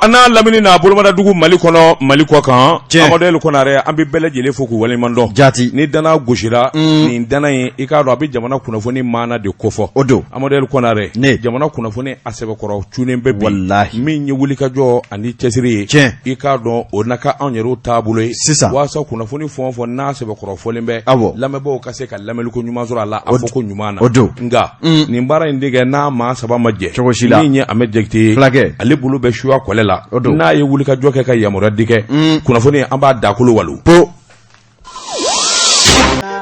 Bamakɔ an n'a lamini n'a bolomadadugu, Mali kɔnɔ, Mali kɔ kan, Amadu El Konare, an bɛ bɛɛ lajɛlen fo k'u waleɲuman dɔn. Jaati. Ni dana gosira, nin dana in, i k'a dɔn a bɛ jamana kunnafoni maana de kofɔ. O don. Amadu El Konare. Ne. Jamana kunnafoni a sɛbɛkɔrɔ cunnen bɛ bi. Walahi. Min ye wulikajɔ ani cɛsiri ye. I k'a dɔn o na ka anw yɛrɛw taabolo ye. Sisan. Waasa kunnafoni fɛn o fɛn n'a sɛbɛkɔrɔ fɔlen bɛ. Lamɛnbaaw ka se ka lamɛnliko ɲuman sɔrɔ a la, a fɔ ko ɲuman na. O don. Nka nin baara in de kɛ n'a maa saba ma jɛ. Cogo si la. Min ye Ahmed Jakite ye. Fulakɛ. Ale bolo bɛ suya kɔlɛ la. O don. N'a ye wulikajɔ kɛ ka yamaruya di kɛ. Kunnafoni an b'a dakolo walo. Po.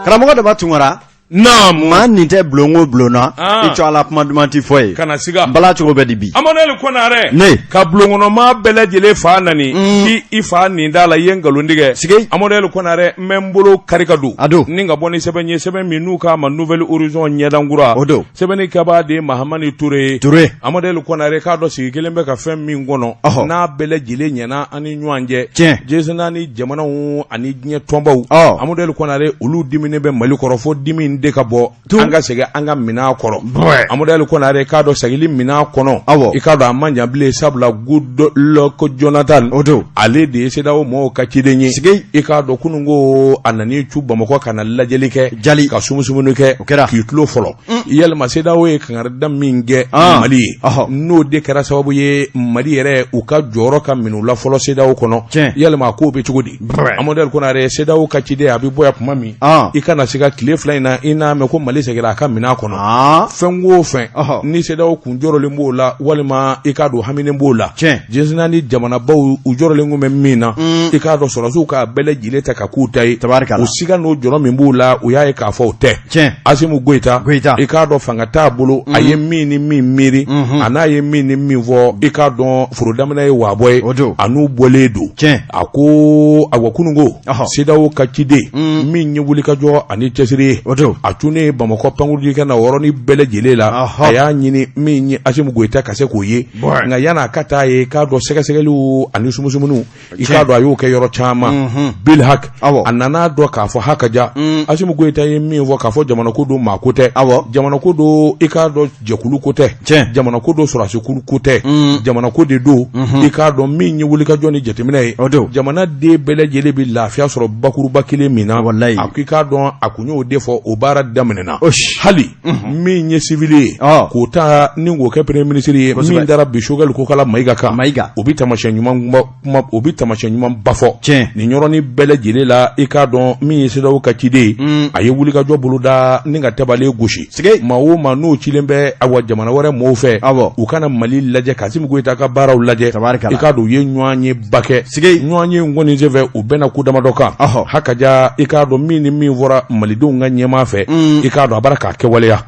Karamɔgɔ Daba Tunkara. Naamu. Maa nin tɛ bulon o bulon na. Ah. I tɔgɔ la kuma duman ti fɔ ye. Kana siga. N bala cogo bɛ di bi? Amadu El Konare. Ne. Ka bulonkɔnɔmaa bɛɛ lajɛlen fa nani. K'i i fa nin da la, i ye nkalon tigɛ. Sigi. Amadu El Konare, n bɛ n bolo kari ka don. A don. Ni ka bɔ ni sɛbɛn ye, sɛbɛn min n'u k'a ma Nouvel Horizon, ɲɛdankura. O don. Sɛbɛnnikɛbaa de ye Mahamani Ture ye. Ture. Amadu El Konare, k'a dɔn sigi kelen bɛ ka fɛn min kɔnɔ. N'a bɛɛ lajɛlen ɲɛna an ni ɲɔgɔn cɛ. Diɲɛ naani jamanaw ani diɲɛ tɔnbaw. Amadu El Konare, olu diminen bɛ Mali kɔrɔ fo dimi in de ka bɔ. An ka segin an ka minɛn kɔrɔ. Amadu El Konare, k'a dɔn seginli minɛn kɔnɔ. I k'a dɔn a man jan bilen, sabula Goodluck Jonathan. O don. Ale de ye CEDEAO mɔgɔw ka ciden ye. Sigi. I k'a dɔn kunun ko a nan'i cu Bamakɔ ka na lajɛli kɛ. Jali. Ka sumusumuni kɛ. O kɛra. K'i tulo fɔlɔ. Yalima CEDEAO ye kangarida min kɛ Mali ye, n'o de kɛra sababu ye Mali yɛrɛ u ka jɔyɔrɔ ka minɛ u la fɔlɔ CEDEAO kɔnɔ. Yalima a kow bɛ cogo di? Amadu El Konare, CEDEAO ka ciden, a bɛ bɔ yan tuma min, i kana se ka tile 2 in na, i n'a mɛn ko Mali seginna a ka minɛn kɔnɔ. Fɛn o fɛn ni CEDEAO kun jɔrɔlen b'o la, walima i k'a dɔn haminen b'o la, diɲɛ naani jamanabaw u jɔrɔlen kun bɛ min na, i k'a dɔn sɔrɔdasiw k'a bɛɛ lajɛlen ta ka k'u ta ye. Tabarikala. U siga n'o jɔrɔ min b'u la, u y'a ye k'a fɔ o tɛ. Asimi Goyita, Goyita. I k'a dɔn fanga t'a bolo, a ye min ni min miiri, a n'a ye min ni min fɔ, i k'a dɔn foro daminɛ ye waabɔ ye. O don. A n'u bɔlen don. A ko awa kununko CEDEAO ka ciden min ye wulikajɔ ani cɛsiri ye. O don. A cunnen Bamakɔ pankurunjigin na, o yɔrɔnin bɛɛ lajɛlen la, a y'a ɲini min ye Asimi Goyita ka se k'o ye. Nka yan'a ka taa ye, k'a dɔn sɛgɛsɛgɛliw ani sumusumunuw, i k'a dɔn a y'o kɛ yɔrɔ caman bilhak. A nana dɔn k'a fɔ ha ka ja, Asimi Goyita ye min fɔ k'a fɔ jamana ko don, maa ko tɛ, jamana ko don, i k'a dɔn jɛkulu ko tɛ, jamana ko don, sɔrɔdasikulu ko tɛ, jamana ko de don. I k'a dɔn min ye wulikajɔ ni jateminɛ ye, jamana den bɛɛ lajɛlen bɛ lafiya sɔrɔ bakuruba kelen min na. Walayi. A ko i k'a dɔn a kun y'o de fɔ, o baara daminɛna. Hali min ye sivili ye, k'o ta ni k'o kɛ premier ministre ye, min dara bi Choguel Kokala Mayiga kan, Mayiga. O bɛ taamasiyɛn ɲuman kuma, o bɛ taamasiyɛn ɲuman ba fɔ. Nin yɔrɔnin bɛɛ lajɛlen la, i k'a dɔn min ye CEDEAO ka ciden ye, a ye wulikajɔ boloda ni ka tabale gosi. Maa o maa n'o cilen bɛ awa jamana wɛrɛ mɔgɔw fɛ, u kana Mali lajɛ, ka Asimi Goyita ka baaraw lajɛ. Tabarikala. I k'a dɔn u ye ɲɔgɔn ye ba kɛ. Ɲɔgɔn ye in kɔni senfɛ, u bɛnna ko damadɔ kan. Hakaja, i k'a dɔn min ni min fɔra malidenw ka ɲɛmaa fɛ, i k'a dɔn a bara k'a kɛwaleya.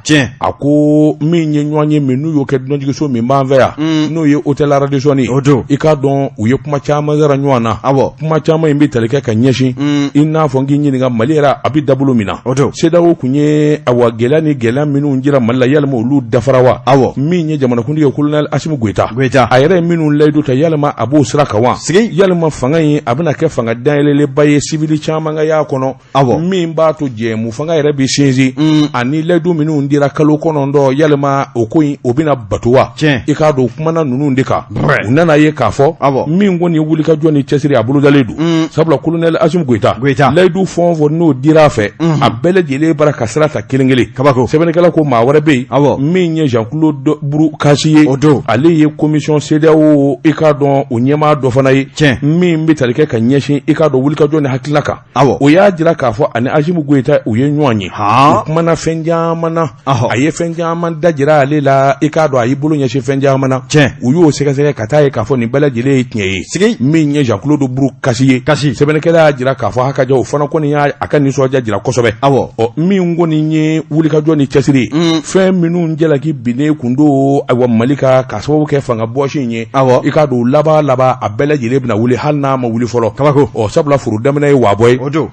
A ko min ye ɲɔgɔn ye min n'u y'o kɛ dunanjiginso min b'an fɛ yan, n'o ye hôtel Radisson ye, O don. i k'a dɔn u ye kuma caman sara ɲɔgɔn na. Kuma caman in bɛ tali kɛ ka ɲɛsin, i n'a fɔ n k'i ɲininka Mali yɛrɛ a bɛ dabolo min na. O don. CEDEAO kun ye awa gɛlɛya ni gɛlɛya minnu jira Mali la, yalima olu dafara wa? Min ye jamanakuntigi ye, colonel Asimi Goyita, Goyita. A yɛrɛ ye minnu layidu ta, yalima a b'o sira kan wa? Sigi. Yalima fanga in a bɛna kɛ fanga dayɛlɛlenba ye, sivili caman ka y'a kɔnɔ, min b'a to jɛmu fanga yɛrɛ bɛ sinsin, ani layidu minnu dira kalo 9, yalima o ko in o bɛna bato wa? I k'a dɔn u kumana ninnu de kan. U nana ye k'a fɔ min kɔni ye wulikajɔ ni cɛsiri, a bolodalen don, sabula colonel Asimi Goyita, Goyita. Layidu fɛn o fɛn n'o dira a fɛ, a bɛɛ lajɛlen bara ka sira ta kelen kelen. Kabako. Sɛbɛnnikɛla ko maa wɛrɛ bɛ yen, min ye Jean Claude Brukasi ye. O don. Ale ye commission CEDEAO, i k'a dɔn o ɲɛmaa dɔ fana ye, min bɛ tali kɛ ka ɲɛsin, i k'a dɔn wulikajɔ ni hakilila kan. O y'a jira k'a fɔ ani Asimi Goyita u ye ɲɔgɔn ye, u kumana fɛn caman na. A ye fɛn caman da jira ale la, i k'a dɔn a y'i bolo ɲɛsin fɛn caman na. U y'o sɛgɛsɛgɛ ka taa ye k'a fɔ nin bɛɛ lajɛlen ye tiɲɛ ye. Sigi. Min ye Jean Claude Brukasi ye, Kasi. Sɛbɛnnikɛla y'a jira k'a fɔ hakaja o fana kɔni y'a a ka nisɔndiya jira kosɛbɛ. Ɔ, min kɔni ye wulikajɔ ni cɛsiri ye, fɛn minnu jalaki binnen kun don ayiwa Mali kan ka sababu kɛ fanga bɔsi in ye, i k'a dɔn laban laban a bɛɛ lajɛlen bɛna wuli, hali n'a ma wuli fɔlɔ. Kabako. Ɔ, sabula foro daminɛ ye waabɔ ye. O don.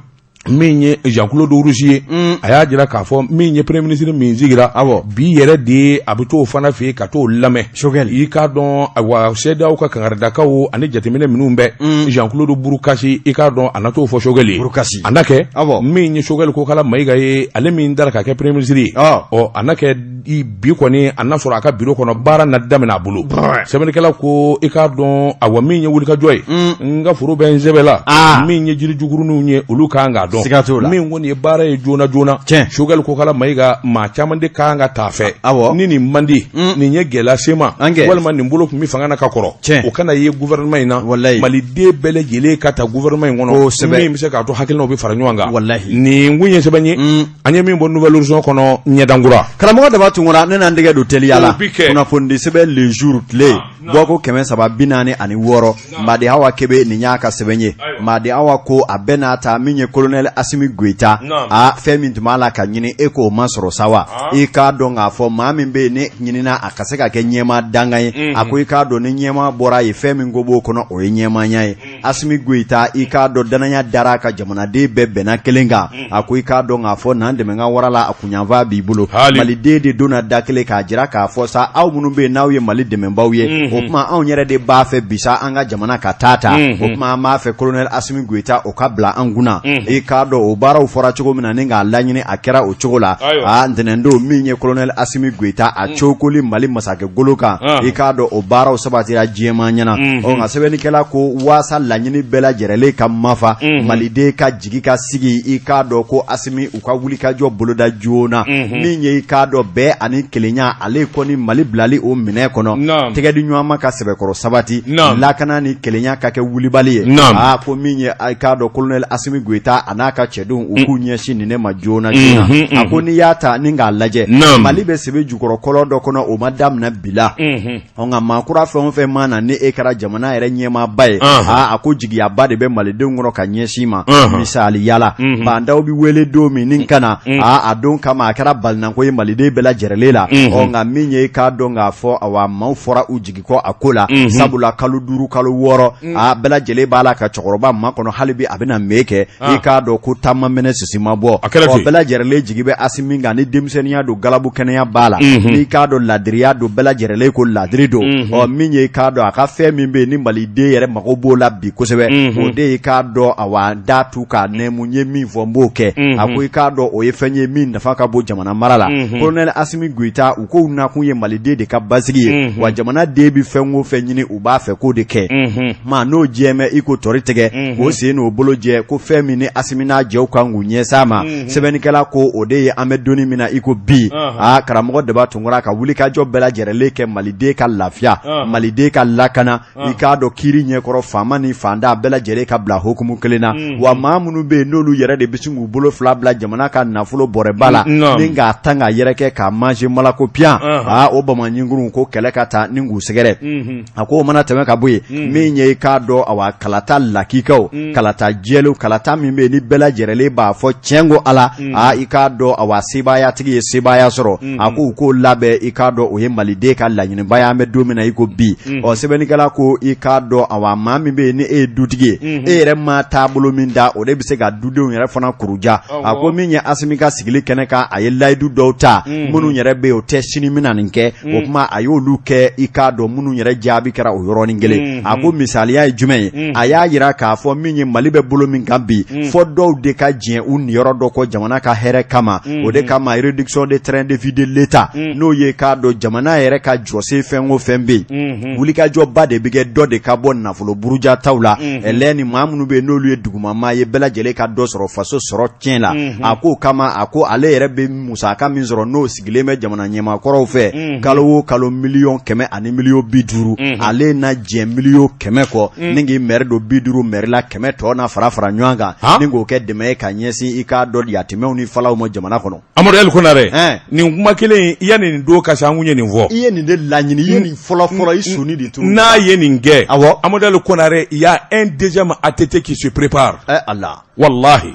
Min ye Jean-Claude Rouge ye, a y'a jira k'a fɔ min ye premier ministre min sigira, bi yɛrɛ de ye, a bɛ t'o fana fɛ yen ka t'o lamɛn. Choguel. I k'a dɔn, ayiwa, CEDEAO ka kangaridakaw ani jateminɛ minnu bɛ Jean-Claude Burukasi, i k'a dɔn a na t'o fɔ Choguel ye. Burukasi. A na kɛ min ye Choguel Kokala Mayiga ye, ale min dara ka kɛ premier ministre ye, ɔ a na kɛ bi kɔni a n'a sɔrɔ a ka bureau kɔnɔ, baara na daminɛ a bolo. Sɛbɛnnikɛla ko i k'a dɔn, awa, min ye wulikajɔ ye, n ka foro bɛ n sɛbɛ la, min ye jirijuguruninw ye, olu ka kan k'a dɔn. Siga t'o la. Min kɔni ye baara ye joona joona, Choguel Kokala Mayiga, maa caman de ka kan ka taa fɛ. Ni nin man di, nin ye gɛlɛya se ma, walima nin bolo tun bɛ fanga na ka kɔrɔ, o kana ye gouvernement in na. Maliden bɛɛ lajɛlen ka ta gouvernement in kɔnɔ, min bɛ se k'a to hakilinaw bɛ fara ɲɔgɔn kan. Nin kun ye sɛbɛn ye an ye min bɔ Nouvel Horizon kɔnɔ, ɲɛdankura. Karamɔgɔ Daba Tunkara, ne na n tɛgɛ don teliya la. Kunnafonidi sɛbɛn Le Jour, tile bɔko 346, Madi Hawa Kebe nin y'a ka sɛbɛn ye. Madi Hawa ko a bɛɛ n'a ta, min ye colonel Asimi Goyita, a fɛn min tun b'a la ka ɲini, e k'o ma sɔrɔ sa wa? I k'a dɔn k'a fɔ maa min bɛ yen ne ɲinina a ka se ka kɛ ɲɛmaa dankan ye, a ko i k'a dɔn ni ɲɛmaa bɔra yen, fɛn min ko b'o kɔnɔ, o ye ɲɛmaaya ye. Asimi Goyita, i k'a dɔn danaya dara a kan, jamanaden bɛɛ bɛnna kelen kan. A ko i k'a dɔn k'a fɔ n'an dɛmɛ ka wara la, a kunyanfan b'i bolo. Maliden de donna da kelen k'a jira k'a fɔ sa, aw minnu bɛ yen n'aw ye Mali dɛmɛbaw ye, o tuma anw yɛrɛ de b'a fɛ bi sa an ka jamana ka taa ta, o tuma an b'a fɛ colonel Asimi Goyita o ka bila an kunna. I k'a dɔn o baaraw fɔra cogo min na ni k'a laɲini, a kɛra o cogo la. Aa, ntɛnɛndon, min ye colonel Asimi Goyita a cokoli Mali masakɛ golo kan, i k'a dɔn o baaraw sabatira diɲɛmaa ɲɛna. Ɔ nka sɛbɛnnikɛla ko waasa laɲini bɛɛ lajɛrɛlen ka mafa, maliden ka jigi ka sigi, i k'a dɔn ko Asimi u ka wulikajɔ boloda joona, min ye i k'a dɔn bɛn ani kelenya, ale kɔni Mali bilali o minɛ kɔnɔ, tɛgɛ di ɲɔgɔn ma ka sɛbɛkɔrɔ sabati, lakana ni kelenya ka kɛ wulibali ye. Aa, ko min ye i k'a dɔn colonel Asimi Goyita a n'a ka cɛdenw, u k'u ɲɛsin nin ne ma joona joona. A ko n'i y'a ta ni k'a lajɛ, Mali bɛ sebe jukɔrɔ kɔlɔn dɔ kɔnɔ, o ma daminɛ bi la. Ɔ nka maa kura fɛn o fɛn ma na ni e kɛra jamana yɛrɛ ɲɛmaaba ye, aa, a ko jigiyaba de bɛ malidenw kɔnɔ ka ɲɛsin ma. Misaliya la, Bah N'Daw bɛ wele don min ni ka na, aa, a don kama a kɛra balinako ye maliden bɛɛ lajɛrɛlen la. Ɔ nka min ye i k'a dɔn k'a fɔ, awa, maaw fɔra u jigi kɔ a ko la, sabula kalo 5, kalo 6, a bɛɛ lajɛlen b'a la ka cɛkɔrɔba makɔnɔ hali bi a bɛna mun kɛ. I k'a dɔn ko ta ma mɛnɛ, sisi ma bɔ. Ɔ bɛɛ lajɛrɛlen jigi bɛ Asimi kan, ni denmisɛnninya don, galabu kɛnɛya b'a la, n'i k'a dɔn ladiriya don, bɛɛ lajɛrɛlen ko ladiri don. Ɔ min ye i k'a dɔn a ka fɛn min bɛ yen ni maliden yɛrɛ mago b'o la bi kosɛbɛ, o de ye i k'a dɔn, awa, da tu k'a nɛɛmu, n ye min fɔ n b'o kɛ. A ko i k'a dɔn o ye fɛn ye min nafa ka bon jamana mara la. Colonel Asimi Goyita, u k'u nakun ye maliden de ka basigi ye, wa jamanaden bɛ fɛn o fɛn ɲini, u b'a fɛ k'o de kɛ. Maa n'o jɛmɛ i ko tɔri tigɛ, k'o sen n'o bolo jɛ, ko fɛn min ni Asimi n'a jɛw kan k'u ɲɛsin a ma, sɛbɛnnikɛla ko o de ye an bɛ donni min na i ko bi. Aa, karamɔgɔ Daba Tunkara ka wulikajɔ bɛɛ lajɛrɛlen kɛ maliden ka lafiya, maliden ka lakana, i k'a dɔn kiiri ɲɛkɔrɔ, faama ni faantan bɛɛ lajɛlen ka bila hukumu kelen na. Wa maa minnu bɛ yen n'olu yɛrɛ de bɛ sin k'u bolo fila bila jamana ka nafolo bɔrɛba la ni k'a ta k'a yɛrɛkɛ k'a manger malako piyan, aa, o bamaɲinkurun ko kɛlɛ ka taa ni k'u sɛgɛrɛ. A ko o mana tɛmɛ ka bɔ yen, min ye i k'a dɔn, awa, kalata lakikaw, kalata jɛlenw, kalata min bɛ yen ni bɛɛ lajɛrɛlen b'a fɔ tiɲɛ ko Ala, aa, i k'a dɔn, awa, sebaayatigi ye sebaaya sɔrɔ. A ko u k'o labɛn, i k'a dɔn o ye maliden ka laɲiniba ye an bɛ don min na i ko bi. Ɔ sɛbɛnnikɛla ko i k'a dɔn, awa, maa min bɛ yen ni e ye dutigi ye, e yɛrɛ ma taabolo min da, o de bɛ se ka dudenw yɛrɛ fana kuruja. A ko min ye Asimi ka sigili kɛnɛ kan, a ye layidu dɔw ta minnu yɛrɛ bɛ yen o tɛ sini bɛna nin kɛ, o tuma a y'olu kɛ, i k'a dɔn minnu yɛrɛ jaabi kɛra o yɔrɔnin kelen. A ko misaliya ye jumɛn ye? A y'a jira k'a fɔ min ye Mali bɛ bolo min kan bi, fɔ dɔw de ka jɛn u niyɔrɔ dɔ kɔ jamana ka hɛrɛ kama. O de kama réduction de train de vie de l'État, n'o ye k'a dɔn jamana yɛrɛ ka jɔsen fɛn o fɛn bɛ yen, wulikajɔba de bɛ kɛ dɔ de ka bɔ nafolo burujataw la, ɛlɛ ni maa minnu bɛ yen n'olu ye dugumamaa ye, bɛɛ lajɛlen ka dɔ sɔrɔ faso sɔrɔ tiɲɛ la. A k'o kama, a ko ale yɛrɛ bɛ musaka min sɔrɔ n'o sigilen bɛ jamana ɲɛmaakɔrɔw fɛ kalo o kalo, 150 000 000, ale na jɛn 100 000 000 kɔ ni k'i mɛri don 50 mɛri la, 100 tɔ na fara fara ɲɔgɔn kan ni k'o kɛ dɛmɛ ye ka ɲɛsin i k'a dɔn yatimɛw ni falaw ma jamana kɔnɔ. Amadu El Konare, nin kuma kelen in, yanni nin don ka se, an kun ye nin fɔ. I ye nin de laɲini, i ye nin fɔlɔ fɔlɔ, i sɔnni de turu. N'a ye nin kɛ, awɔ, Amadu El Konare, il y a un deuxième ATT qui se prépare. Ɛ Ala. Walahi.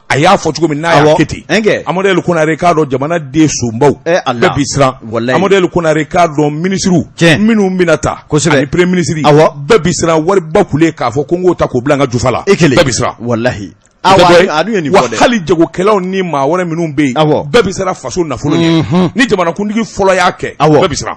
A y'a fɔ cogo min n'a y'a kɛ ten, Amadu El Konare, k'a dɔn jamanaden sunbaw bɛɛ bi siran. Amadu El Konare, k'a dɔn minisiriw minnu bɛna ta, kosɛbɛ, ani premier ministre, bɛɛ bi siran wariba kule k'a fɔ ko n k'o ta k'o bila n ka jufa la. E kelen. Bɛɛ bi siran. Walahi. A dun ye nin fɔ dɛ. Wa hali jagokɛlaw ni maa wɛrɛ minnu bɛ yen, bɛɛ bɛ siran faso nafolo ɲɛ. Ni jamanakuntigi fɔlɔ y'a kɛ, bɛɛ bɛ siran.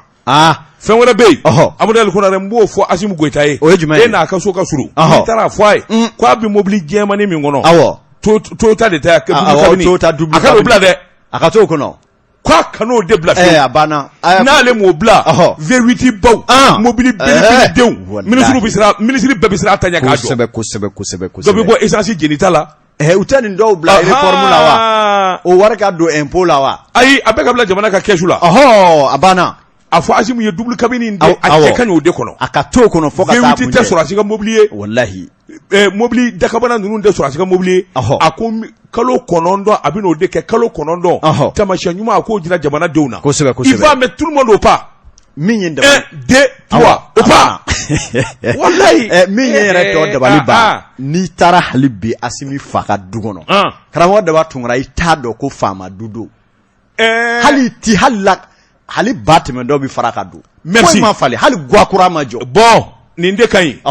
Fɛn wɛrɛ bɛ yen, Amadu El Konare, n b'o fɔ Asimi Goyita ye. O ye jumɛn ye? E n'a ka so ka surun. N'i taara a fɔ a ye k'a bɛ mobili jɛmannin min kɔnɔ. Toyota de tɛ Toyota double a kan'o bila dɛ. A ka t'o kɔnɔ. K'a kan'o de bila fiyewu. A banna. N'ale m'o bila. V8 baw. Mobili belebeledenw. Minisiriw bɛ siran, minisiri bɛɛ bɛ siran a ta ɲɛ k'a jɔ. Kosɛbɛ kosɛbɛ kosɛbɛ kosɛbɛ. Dɔ bɛ bɔ essence jenita la. U tɛ nin dɔw bila réforme la wa? O wari ka don impôt la wa? Ayi, a bɛɛ ka bila jamana ka kɛsu la. A banna. A fɔ Asimi ye double cabine in de a cɛ ka ɲi o de kɔnɔ. A ka t'o kɔnɔ fo ka taa V8 tɛ sɔrɔdasi ka mobili ye. Walahi. Mobili dakabana ninnu tɛ sɔrɔdasi ka mobili ye. A ko kalo 9 a bɛ n'o de kɛ kalo 9. Taamasiyɛn ɲuman a k'o jira jamanadenw na. Kosɛbɛ kosɛbɛ. Il va mettre tout le monde au pas. Min ye 1 2 3 au pas. Walahi. Min ye yɛrɛ tɔ dabali ban. N'i taara hali bi Asimi fa ka du kɔnɔ. Karamɔgɔ Daba Tunkara, i t'a dɔn ko faama du don. Hali ti hali la hali ba tɛmɛ dɔ bɛ fara ka don. Merci. Foyi ma falen, hali gakura ma jɔ. Bon, nin de ka ɲi.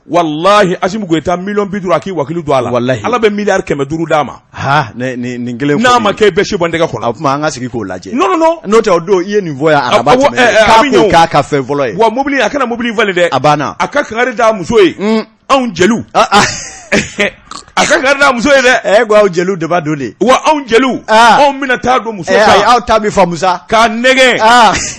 Walahi Asimi Goyita 50 millions a k'i wakili don a la. Walahi. Ala bɛ 500 milliards d'a ma. Ha nin kelen. N'a ma kɛ i bɛ si bɔ n tɛgɛ kɔnɔ. O tuma an ka sigi k'o lajɛ. Non non non. N'o tɛ o don i ye nin fɔ yan araba tɛmɛnen. K'a ko k'a ka fɛn fɔlɔ ye. Wa mobili a kana mobili falen dɛ. A banna. A ka kangari d'a muso ye. Anw jeliw. A ka kangari d'a muso ye dɛ. Ɛ ko aw jeliw de b'a don de. Wa anw jeliw. Anw bɛna taa don muso kan. Ayi aw ta bɛ faamu sa. K'a nɛgɛn.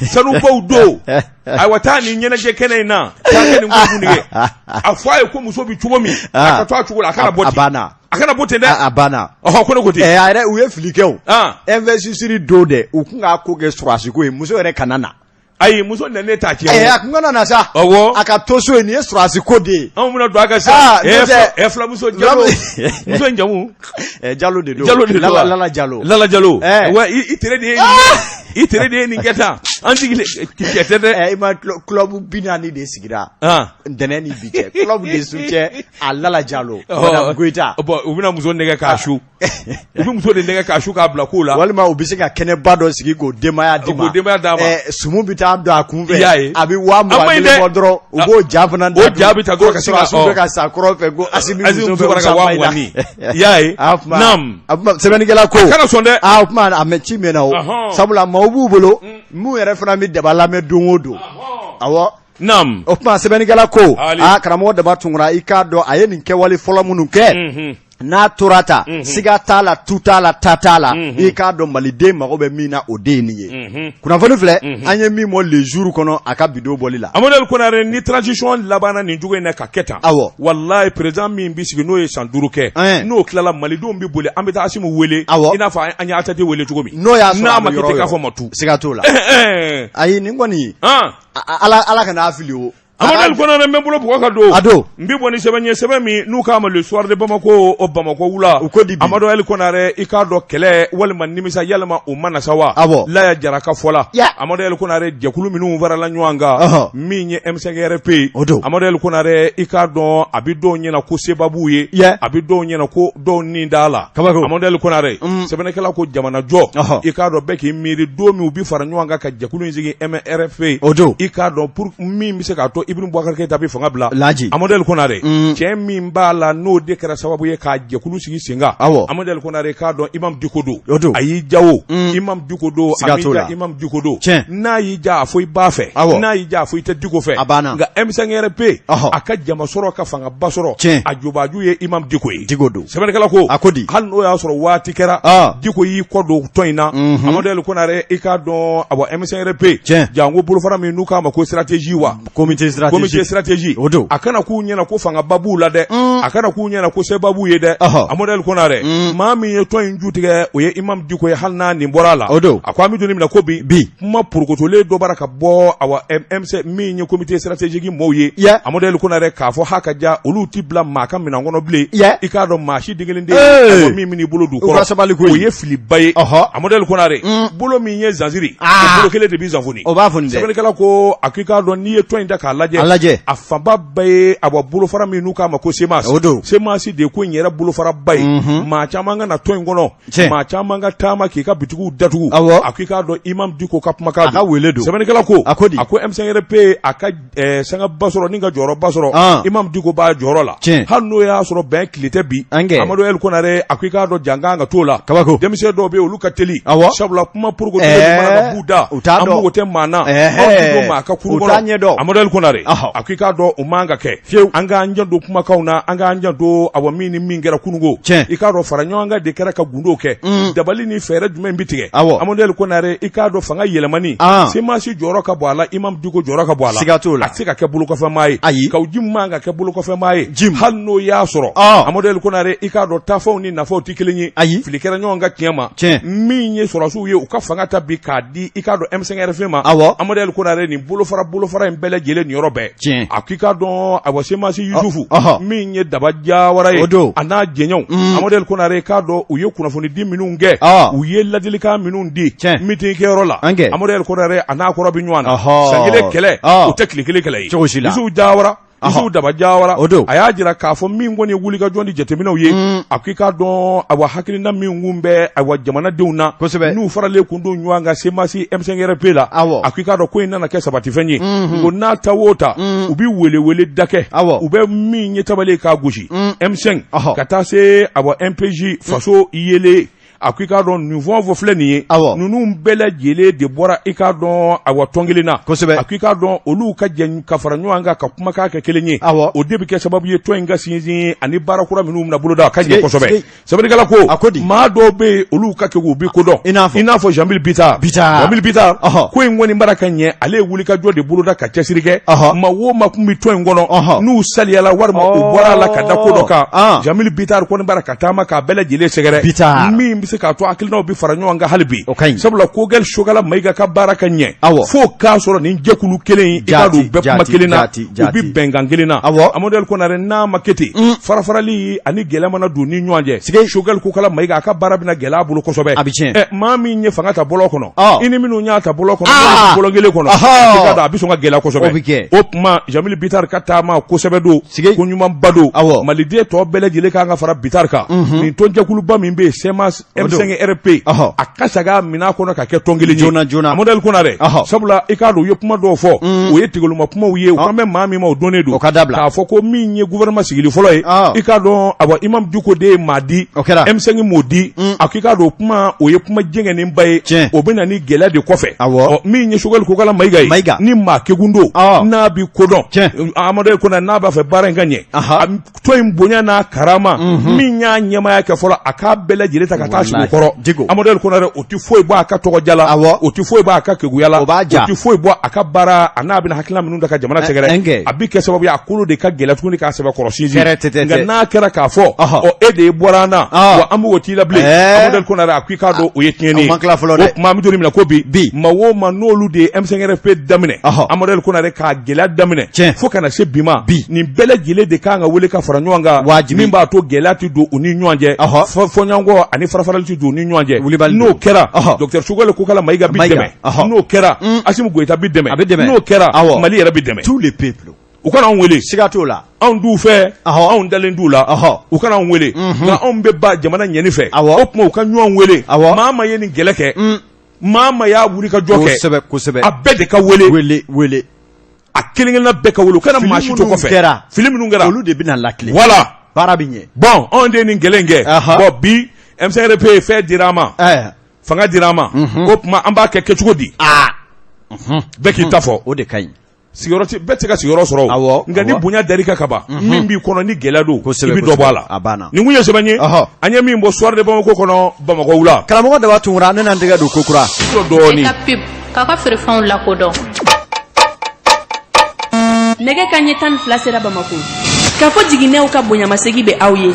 Sanubaw don. Ayiwa taa nin ɲɛnajɛ kɛnɛ in na. Taa kɛ nin ko nege. A fɔ a ye ko muso bɛ cogo min. A ka to a cogo la a kana bɔ ten. A banna. A kana bɔ ten dɛ. A banna. Ɔhɔ ko ne ko ten. A yɛrɛ u ye fili kɛ o. Investisseur don dɛ u kun k'a ko kɛ sɔrɔdasi ko ye muso yɛrɛ kana na. Ayi muso nalen t'a tiɲɛ. A kun kana na sa. Awɔ. A ka to so yen nin ye sɔrɔdasi ko de ye. Anw bɛna don a kan sa. Ɛ filamuso Jalo. Muso in jamu. Jalo de don. Jalo de don. Lala Jalo. Lala Jalo. Wa i tere de ye i tere de ye nin kɛ tan. An sigilen cɛ tɛ dɛ. I ma club 40 de sigira. Ntɛnɛn ni bi cɛ club de soutien à Lala Jalo. Madame Goyita. Bon u bɛna muso nɛgɛ k'a su. U bɛ muso de nɛgɛ k'a su k'a bila ko la. Walima u bɛ se ka kɛnɛba dɔ sigi k'o denbaya d'i ma. K'o denbaya d'a ma. Sumu bɛ taa don a kun fɛ. I y'a ye. A bɛ 20 000 bɔ dɔrɔn u b'o ja fana da. O ja bɛ ta dɔrɔn ka se ka. Sɔrɔdasiw bɛ ka sa kɔrɔn fɛ ko Asimi muso bɛ ka 20 000 ni. I y'a ye. Naam. Sɛbɛnnikɛla ko. A kana sɔn dɛ. O tuma a mɛ ci mɛnna o. Sabula maaw b'u bolo minnu yɛrɛ fana bɛ daba lamɛn don o don. Awɔ. Naam. O tuma sɛbɛnnikɛla ko. Aa karamɔgɔ Daba Tunkara i k'a dɔn a ye nin kɛwale fɔlɔ minnu kɛ. N'a tora ta siga t'a la tu t'a la ta t'a la i k'a dɔn maliden mago bɛ min na o de ye nin ye kunnafoni filɛ an ye min bɔ Le Jour kɔnɔ a ka bi don bɔli la. Amadu El Konare ni transition labanna nin cogo in na ka kɛ tan. Awɔ. Walayi président min bɛ sigi n'o ye san 5 kɛ. N'o tilala malidenw bɛ boli an bɛ taa Asimu wele. Awɔ. I n'a fɔ an ye ATT wele cogo min. N'o y'a sɔrɔ n'a ma kɛ ten k'a fɔ ma tu. Siga t'o la. Ayi nin kɔni. Ala kana a fili o. Amadu El Konare n bɛ bolo bugɔ ka don. A don. N bɛ bɔ ni sɛbɛn ye sɛbɛn min n'u k'a ma Le Soir de Bamako o Bamakɔ wula. U ko di bi. Amadu El Konare i k'a dɔn kɛlɛ walima nimisa yalima o ma na sa wa. Awɔ. Laya Jara ka fɔ la. Ya. Amadu El Konare jɛkulu minnu farala ɲɔgɔn kan. Ɔhɔ. Min ye M5RP ye. O don. Amadu El Konare i k'a dɔn a bɛ dɔw ɲɛna ko seba b'u ye. Ya. A bɛ dɔw ɲɛna ko dɔw ni d'a la. Kabako. Amadu El Konare. Sɛbɛnnikɛla ko jamanajɔ. Ɔhɔ. I k'a dɔn bɛɛ k'i miiri don min u bɛ fara ɲɔgɔn kan ka jɛkulu in sigi MRP. O don. I k'a dɔn pour min bɛ se k'a to Ibrahim Boubacar Keita bɛ fanga bila. Laji. Amadu El Konare. Cɛ min b'a la n'o de kɛra sababu ye k'a jɛkulu sigi sen kan. Awɔ. Amadu El Konare k'a dɔn Imam Dicko don. O don. A y'i ja o. Imam Dicko don. Siga t'o la. A m'i ja Imam Dicko don. Tiɲɛ. N'a y'i ja a fɔ i b'a fɛ. Awɔ. N'a y'i ja a fɔ i tɛ Dicko fɛ. A banna. Nka M5RP. Ɔhɔ. A ka jama sɔrɔ ka fangaba sɔrɔ. Tiɲɛ. A jobaju ye Imam Dicko ye. Dicko don. Sɛbɛnnikɛla ko. A ko di. Hali n'o y'a sɔrɔ waati kɛra. Dicko y'i kɔ don tɔn in na. Amadu El Konare i k'a dɔn awɔ M5RP. Tiɲɛ. Janko bolofara min n'u k'a ma ko stratégie wa. Comité stratégique. Comité stratégique. O don. A kana k'u ɲɛna ko fangaba b'u la dɛ. A kana k'u ɲɛna ko seba b'u ye dɛ. Ɔhɔ. Amadu El Konare. Maa min ye tɔn in ju tigɛ o ye Imam Dicko ye hali n'a nin bɔra a la. O don. A ko an bɛ don min na ko bi. Bi. Kuma porokotolen dɔ bɔra ka bɔ awa MC min ye comité stratégique mɔɔw ye. Yeah. Amadu El Konare k'a fɔ ha ka ja olu ti bila maa ka minɛn kɔnɔ bilen. Yeah. I k'a dɔn maa si den kelen tɛ Ee. min bɛn'i bolo don U ka sabali koyi. O ye filiba ye. Ɔhɔ. Amadu El Konare. Bolo min ye zansiri. Ah. O bolo kelen de bɛ zanfoni. O b'a foni dɛ. Sɛbɛnnikɛla ko a k'i k'a dɔn n'i ye tɔn in ta k'a lajɛ. lajɛ a lajɛ a fanba bɛɛ ye awa bolofara min n'u k'a ma ko CMAS O don. CMAS de ye ko in yɛrɛ bolofaraba ye Mhm. maa caman ka na tɔn in kɔnɔ Tiɲɛ. maa caman ka taama k'i ka bitigiw datugu Awɔ. a ko i k'a dɔn Imam Diko ka kumakan A ka wele don. sɛbɛnnikɛla ko A ko di? a ko M5RP a ka sangaba sɔrɔ ni ka jɔyɔrɔba sɔrɔ An. Imam Diko b'a jɔyɔrɔ la Tiɲɛ. hali n'o y'a sɔrɔ bɛn tile tɛ bi An kɛ. Amadu El Konare a ko i k'a dɔn jankan ka t'o la Kabako. denmisɛn dɔw bɛ yen olu ka teli Awɔ. sabula kuma poroko Ɛɛ, mana ka b'u da u t'a an dɔn. mago tɛ maa na Ɛhɛ. anw tɛ don maa ka kuru U t'a kɔnɔ ɲɛdɔn. Amadu El Konare Ɔhɔ. a ko i k'a dɔn o man ka kɛ Fiyewu. an k'an janto kumakanw na an k'an janto awa min ni min kɛra kununko Tiɲɛ. i k'a dɔn fara ɲɔgɔn kan de kɛra ka gundo kɛ dabali ni fɛɛrɛ jumɛn bɛ tigɛ Awɔ. Amadu El Konare i k'a dɔn fanga yɛlɛmani An. CMAS jɔyɔrɔ ka bon a la Imam Diko jɔyɔrɔ ka bon a la Siga t'o la. a tɛ se ka kɛ bolokɔfɛmaa ye Ayi. Kawu Jim man ka kɛ bolokɔfɛmaa ye Jim. hali n'o y'a sɔrɔ Ɔn. Amadu El Konare i k'a dɔn taafanw ni nafaw tɛ kelen ye Ayi. fili kɛra ɲɔgɔn kan tiɲɛ ma Tiɲɛ. min ye sɔrɔsiw ye u ka fanga ta bi k'a di i k'a dɔn M5RFP ma Awɔ. Amadu El Konare nin bolofara bolofara in bɛɛ lajɛlen niyɔrɔ bɛɛ Tiɲɛ. a k'i k'a dɔn awa CMAS Yusufu ɔhɔ. min ye Daba Jawara ye O don. a n'a jɛɲɔgɔnw Amadu El Konare k'a dɔn u ye kunnafonidi minnu kɛ Ɔ. u ye ladilikan minnu di Tiɲɛ. meeting kɛyɔrɔ la An kɛ. Amadu El Konare a n'a kɔrɔ bɛ ɲɔgɔn na Ɔhɔ. san kelen kɛlɛ Ɔ. o tɛ tile kelen kɛlɛ ye Cogo si la. Yusufu Jawara Ɔhɔ. Yusufu Daba Jawara O don. a y'a jira k'a fɔ min kɔni ye wulikajɔ ni jateminɛw ye a ko i k'a dɔn awa hakilina min kun bɛ awa jamanadenw na Kosɛbɛ. n'u faralen kun don ɲɔgɔn kan CMAS M5RP la Awɔ. a ko i k'a dɔn ko in nana kɛ sabatifɛn ye ko n'a ta o ta u bɛ welewele da kɛ Awɔ. u bɛ min ye tabale k'a gosi M5 Ɔhɔ. ka taa se awa MPJ faso yelen a ko i k'a dɔn nin fɛn o fɛn filɛ nin ye Awɔ. ninnu bɛɛ lajɛlen de bɔra i k'a dɔn awa tɔn kelen na Kosɛbɛ. a ko i k'a dɔn olu ka jɛ ka fara ɲɔgɔn kan ka kumakan kɛ kelen ye Awɔ. o de bɛ kɛ sababu ye tɔn in ka sinsin ani baara kura minnu bɛna boloda a ka ɲɛ Sigi, kosɛbɛ sigi. sɛbɛnnikɛla ko A ko di? maa dɔw bɛ yen olu ka kɛ u bɛ kodɔn I n'a fɔ? i n'a fɔ Jean-Bill Bittar Bittar. Jean-Bill Bittar Ɔhɔ. ko in kɔni bara ka ɲɛ ale ye wulikajɔ de boloda ka cɛsiri kɛ Ɔhɔ. maa o maa kun bɛ tɔn in kɔnɔ Ɔhɔ. n'u saliyala walima u bɔra a la ka da ko dɔ kan Ah. Jean-Bill Bittar kɔni bara ka taama k'a bɛɛ lajɛlen sɛgɛrɛ Bittar. min bɛ se k'a to hakilinaw bɛ fara ɲɔgɔn kan hali bi O ka ɲi. sabula Kokɛli Sogala Mayiga ka baara ka ɲɛ Awɔ. fo k'a sɔrɔ nin jɛkulu kelen in i k'a dɔn u bɛɛ kuma Jati, kelen na jati, u jati. bɛ bɛnkan kelen na Awɔ. Amadu El Konare n'a ma kɛ ten farafarali ani gɛlɛya mana don ni ɲɔgɔn cɛ Sigi. Sogɛli Kokala Mayiga a ka baara bɛna gɛlɛya a bolo kosɛbɛ A bɛ tiɲɛ. Ɛ, maa min ye fanga ta bɔlɔn kɔnɔ Ɔ. i ni minnu y'a ta bɔlɔn kɔnɔ Ah. n'olu bɛ bɔlɔn kelen kɔnɔ Ɔhɔ. i k'a dɔn a bɛ sɔn ka gɛlɛya kosɛbɛ O bɛ kɛ. o tuma Jean-Bill Bittar ka taama kosɛbɛ don Sigi. ko ɲumanba don Awɔ. maliden tɔ bɛɛ lajɛlen kan ka fara Bittar kan nin tɔnjɛkuluba min bɛ yen CMAS O don. M5RP Ɔhɔ. a ka saga minɛ a kɔnɔ ka kɛ tɔn kelen ye Joona, joona. Amadu El Konare Ɔhɔ. sabula i k'a dɔn u ye kuma dɔw fɔ o ye tigɛluma kumaw ye u kan bɛ maa min ma o dɔnnen don O ka dabila. k'a fɔ ko min ye gouvernement sigili fɔlɔ ye Ɔ. i k'a dɔn awa Imam Dicko de ye maa di O kɛra. M5 m'o di a ko i k'a dɔn o kuma o ye kuma jɛngɛnenba ye Tiɲɛ. o bɛ na ni gɛlɛya de kɔfɛ Awɔ. Ɔ, min ye Sogɛli Kokala Mayiga ye Mayiga. ni maa kegun don Ɔ. n'a bi kodɔn Tiɲɛ. Amadu El Konare n'a b'a fɛ baara in ka ɲɛ Aha. a tɔn in bonya n'a karama min y'a ɲɛmaaya kɛ fɔlɔ a k'a bɛɛ lajɛlen ta ka taa sigi o Walahi. kɔrɔ Dicko. Amadu El Konare o tɛ foyi bɔ a ka tɔgɔja la Awɔ. o tɛ foyi bɔ a ka keguya la O b'a ja. o tɛ foyi bɔ a ka baara a n'a bɛna hakilina minnu ta ka jamana Ɛ- sɛgɛrɛ ɛnkɛ. a bɛ kɛ sababu ye a kolo de ka gɛlɛya tuguni k'a sɛbɛkɔrɔ sinsin Kɛrɛ tɛ- tɛ- nka tɛ. n'a kɛra k'a fɔ Ɔhɔ. ɔ e de bɔra an na Ɔ. wa an b'o t'i la bilen Ɛɛ. Amadu El Konare a ko i k'a dɔn o ye tiɲɛni ye O ma tila fɔlɔ dɛ. o tuma an bɛ don min na ko bi Bi. maa o maa n'olu de ye M5RFP daminɛ Ɔhɔ. Amadu El Konare k'a gɛlɛya daminɛ Tiɲɛ. fo ka na se bi ma Bi. nin bɛɛ lajɛlen de kan ka wele ka fara ɲɔgɔn kan Wajibi. min b'a to gɛlɛya tɛ don u ni ɲɔgɔn cɛ Ɔhɔ. fɔɲɔgɔnkɔ ani farafarali tɛ don u ni ɲɔgɔn cɛ Wulibali n'o don. kɛra Ɔhɔ. docteur Sogɛli Kokala Mayiga bi Mayiga. dɛmɛ Ɔhɔ. n'o kɛra Asimi Goyita bi dɛmɛ A bɛ dɛmɛ. n'o kɛra Awɔ. Mali yɛrɛ bi dɛmɛ Tous les peuples. u kana anw wele Siga t'o la. anw t'u fɛ Ɔhɔ. anw dalen t'u la Ɔhɔ. u kana anw wele nka anw bɛ ba jamana ɲɛni fɛ Awɔ. o tuma u ka ɲɔgɔn wele Awɔ. maa ma ye nin kɛlɛ kɛ maa ma y'a wuli ka jɔ kɛ Kosɛbɛ kosɛbɛ. a bɛɛ de ka wele Wele wele. a kelen kelenna bɛɛ ka wele u kana Fili maa si to minnu kɔfɛ kɛra. fili minnu kɛra Olu de bɛna lakile. voilà Baara bɛ ɲɛ. bon anw de ye nin kɛlɛ in kɛ Aha. bon bi M5RP fɛn dira an ma Ɛɛ. fanga dira an ma o tuma an b'a kɛ kɛcogo di Aa. bɛɛ k'i ta fɔ O de ka ɲi. sigiyɔrɔ tɛ bɛɛ tɛ se ka sigiyɔrɔ sɔrɔ o Awɔ, nka ni awɔ. bonya dar'i kan ka ban min b'i kɔnɔ ni gɛlɛya don Kosɛbɛ, i bɛ dɔ bɔ a la kosɛbɛ. A banna. nin kun ye sɛbɛn ye Ɔhɔ. an ye min bɔ Soir de Bamako kɔnɔ Bamakɔ wula Karamɔgɔ Daba Tunkara ne n'an tɛgɛ don ko kura. dɔ dɔɔnin Ka pub k'a ka feerefɛnw lakodɔn Nɛgɛ ka ɲɛ 12 sera Bamakɔ. K'a fɔ jiginɛw ka bonyamasegi bɛ aw ye.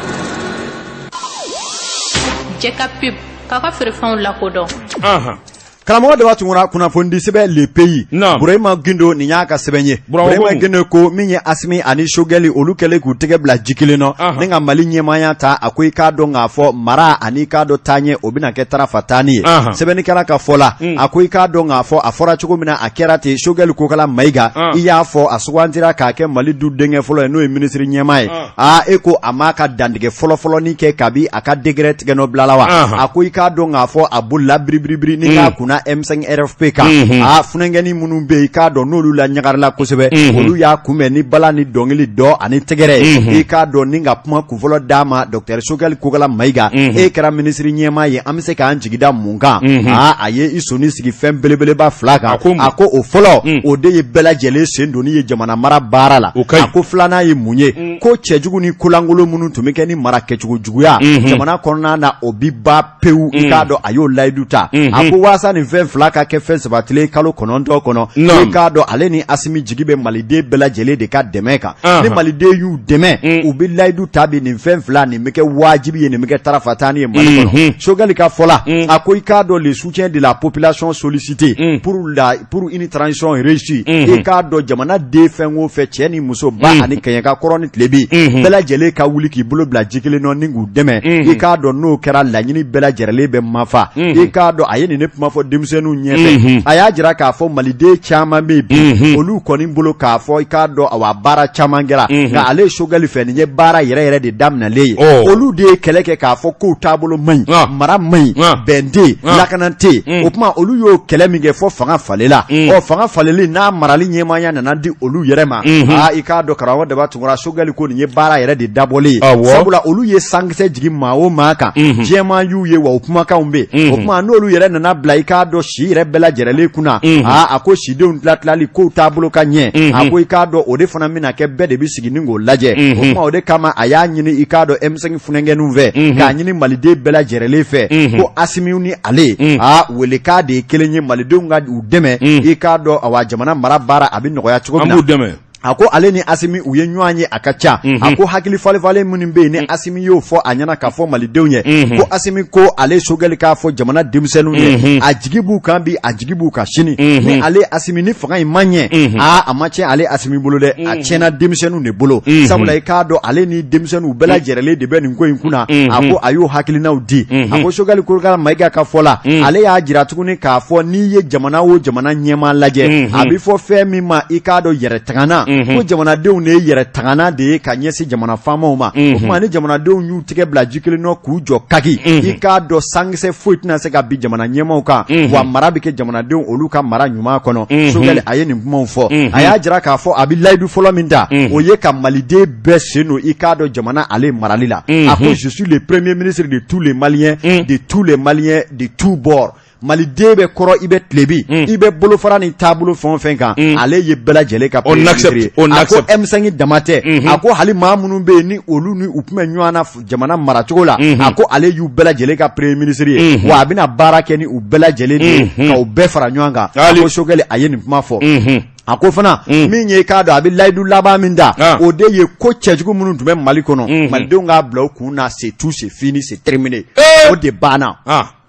Jɛ ka pub k'a ka feerefɛnw lakodɔn Anhan. Karamɔgɔ Daba Tunkara kunnafonidi sɛbɛn Le Pays Burahima Gindo nin y'a ka sɛbɛn ye Burahima Gindo ko min ye Asimi ani Sogɛli olu kɛlen k'u tɛgɛ bila ji kelen nɔ ni ka Mali ɲɛmaaya ta a ko i k'a dɔn k'a fɔ mara ani i k'a dɔn taaɲɛ o bɛna kɛ tarafatani ye sɛbɛnnikɛla ka fɔ la a ko i k'a dɔn k'a fɔ a fɔra cogo min na a kɛra ten Sogɛli Kokala Mayiga i y'a fɔ a sugantira k'a kɛ Mali du denkɛ fɔlɔ ye n'o ye minisiri ɲɛmaa ye aa e ko a m'a ka dantigɛ fɔlɔfɔlɔnin kɛ kabi a ka décret tigɛnɔ la wa a ko i k'a dɔn k'a fɔ a bolila biribiribiri ni k'a kunna M5 RFP kan aa funankɛnin minnu bɛ yen i k'a dɔn n'olu la ɲagarila kosɛbɛ olu y'a kunbɛn ni bala ni dɔnkili dɔ ani tɛgɛrɛ ye i k'a dɔn ni ka kuma kunfɔlɔ d'a ma docteur Sogɛli Kokala Mayiga e kɛra minisiri ɲɛmaa ye an bɛ se k'an jigi da mun kan aa a ye i sɔnni sigi fɛn belebeleba fila kan a ko o fɔlɔ o de ye bɛɛ lajɛlen sen donni ye jamana mara baara la a ko filanan ye mun ye ko cɛjugu ni kolankolon minnu tun bɛ kɛ ni mara kɛcogo juguya jamana kɔnɔna na o bi ban pewu i k'a dɔn a y'o layidu ta a ko walasa nin fɛn fila ka kɛ fɛn sabatilen kalo 9 kɔnɔ i k'a dɔn ale ni Asimi jigi bɛ maliden bɛɛ lajɛlen de ka dɛmɛ kan ni maliden y'u dɛmɛ u bɛ layidu ta bi nin fɛn fila nin bɛ kɛ wajibi ye nin bɛ kɛ tarafatani ye Mali kɔnɔ Sogɛli ka fɔ la a ko i k'a dɔn le soutien de la population sollicité pour une transition réussie i k'a dɔn jamana den fɛn o fɛn cɛ ni muso ba ani kɛɲɛka kɔrɔn ni tilebin bɛɛ lajɛlen ka wuli k'i bolo bila ji kelen nɔ ni k'u dɛmɛ i k'a dɔn n'o kɛra laɲini bɛɛ lajɛlen bɛ mafa i k'a dɔn a ye nin ne kuma fɔ denmisɛnninw ɲɛfɛ a y'a jira k'a fɔ maliden caman bɛ yen bi olu kɔni bolo k'a fɔ i k'a dɔn awa baara caman kɛra nka ale Sogɛli fɛ nin ye baara yɛrɛ yɛrɛ de daminɛlen ye olu de ye kɛlɛ kɛ k'a fɔ kow taabolo man ɲi mara man ɲi bɛn tɛ yen lakana tɛ yen o tuma olu y'o kɛlɛ min kɛ fo fanga falenla ɔ fanga falenli n'a marali ɲɛmaaya nana di olu yɛrɛ ma aa i k'a dɔn karamɔgɔ Daba Tunkara Sogɛli ko nin ye baara yɛrɛ de dabɔlen ye sabula olu ye sankisɛ jigin maa o maa kan diɲɛmaa y'u ye wa o kumakanw bɛ yen o tuma n'olu yɛrɛ nana bila i k'a dɔn si yɛrɛ bɛɛ lajɛlen kunna aa a ko sidenw tilatilali kow taabolo ka ɲɛ a ko i k'a dɔn o de fana bɛna kɛ bɛɛ de bɛ sigi ni k'o lajɛ o tuma o de kama a y'a ɲini i k'a dɔn M5 funankɛninw fɛ k'a ɲini maliden bɛɛ lajɛlen fɛ ko Asimi ni ale aa welekan de ye kelen ye malidenw ka u dɛmɛ i k'a dɔn awa jamana mara baara a bɛ nɔgɔya cogo min na an b'u dɛmɛ a ko ale ni Asimi u ye ɲɔgɔn ye a ka ca a ko hakili falifalen minnu bɛ yen ni Asimi y'o fɔ a ɲɛna k'a fɔ malidenw ye ko Asimi ko ale Sogɛli k'a fɔ jamana denmisɛnninw ye a jigi b'u kan bi a jigi b'u kan sini ni ale Asimi ni fanga in ma ɲɛ aa a ma tiɲɛ ale Asimi bolo dɛ a tiɲɛna denmisɛnninw de bolo sabula i k'a dɔn ale ni denmisɛnninw bɛɛ lajɛlen de bɛ nin ko in kunna a ko a y'o hakilinaw di a ko Sogɛli Kokala Mayiga ka fɔ la ale y'a jira tuguni k'a fɔ n'i ye jamana o jamana ɲɛmaa lajɛ a bɛ fɔ fɛn min ma i k'a dɔn yɛrɛ tagana ko jamanadenw de ye yɛrɛ tagana de ye ka ɲɛsin jamana faamaw ma o tuma ni jamanadenw y'u tɛgɛ bila ji kelen nɔ k'u jɔ kaki i k'a dɔn sankisɛ foyi tɛna se ka bin jamana ɲɛmaaw kan wa mara bɛ kɛ jamanadenw olu ka mara ɲuman kɔnɔ Sogɛli a ye nin kumaw fɔ a y'a jira k'a fɔ a bɛ layidu fɔlɔ min ta o ye ka maliden bɛɛ sen don i k'a dɔn jamana ale marali la a ko je suis le premier ministre de tous les Maliens de tous les Maliens de tous bords maliden bɛ kɔrɔn i bɛ tilebin i bɛ bolofara ni taabolo fɛn o fɛn kan ale ye bɛɛ lajɛlen ka premier ministre ye a ko M5 dama tɛ a ko hali maa minnu bɛ yen ni olu ni u tun bɛ ɲɔgɔn na jamana maracogo la a ko ale y'u bɛɛ lajɛlen ka premier ministre ye wa a bɛna baara kɛ ni u bɛɛ lajɛlen de ye ka u bɛɛ fara ɲɔgɔn kan a ko Sogɛli a ye nin kuma fɔ a ko fana min ye i k'a dɔn a bɛ layidu laban min da o de ye ko cɛjugu minnu tun bɛ Mali kɔnɔ malidenw k'a bila u kun na c'est tout c'est fini c'est terminé o de banna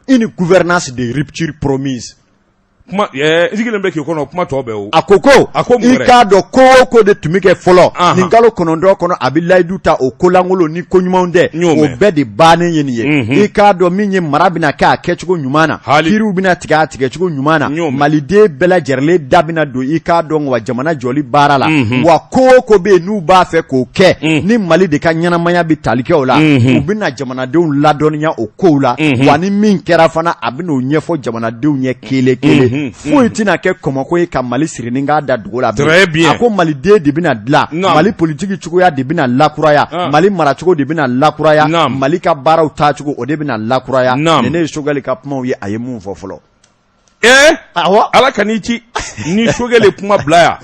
une gouvernance de rupture promise kuma n sigilen bɛ k'i kɔnɔ kuma tɔ bɛɛ o a ko ko a ko i k'a dɔn ko o ko de tun bɛ kɛ fɔlɔ nin kalo 9 kɔnɔ a bɛ layidu ta o kolankolon ni ko ɲumanw tɛ o bɛɛ de bannen ye nin ye i k'a dɔn min ye mara bɛna kɛ a kɛcogo ɲuman na kiiriw bɛna tigɛ a tigɛcogo ɲuman na maliden bɛɛ lajɛlen da bɛna don i k'a dɔn wa jamana jɔli baara la wa ko o ko bɛ yen n'u b'a fɛ k'o kɛ ni Mali de ka ɲɛnamaya bɛ tali kɛ o la u bɛna jamanadenw ladɔnniya o kow la wa ni min kɛra fana a bɛna o ɲɛfɔ jamanadenw ɲɛ kelen kelen foyi tɛna kɛ kɔmɔko ye ka Mali siri ni k'a da dogo la a ko maliden de bɛna dilan Mali politiki cogoya de bɛna lakuraya Mali maracogo de bɛna lakuraya Mali ka baaraw taacogo o de bɛna lakuraya nin ne ye Sogɛli ka kumaw ye a ye mun fɔ fɔlɔ ee ala kan'i ci ni Sogɛli kuma bila yan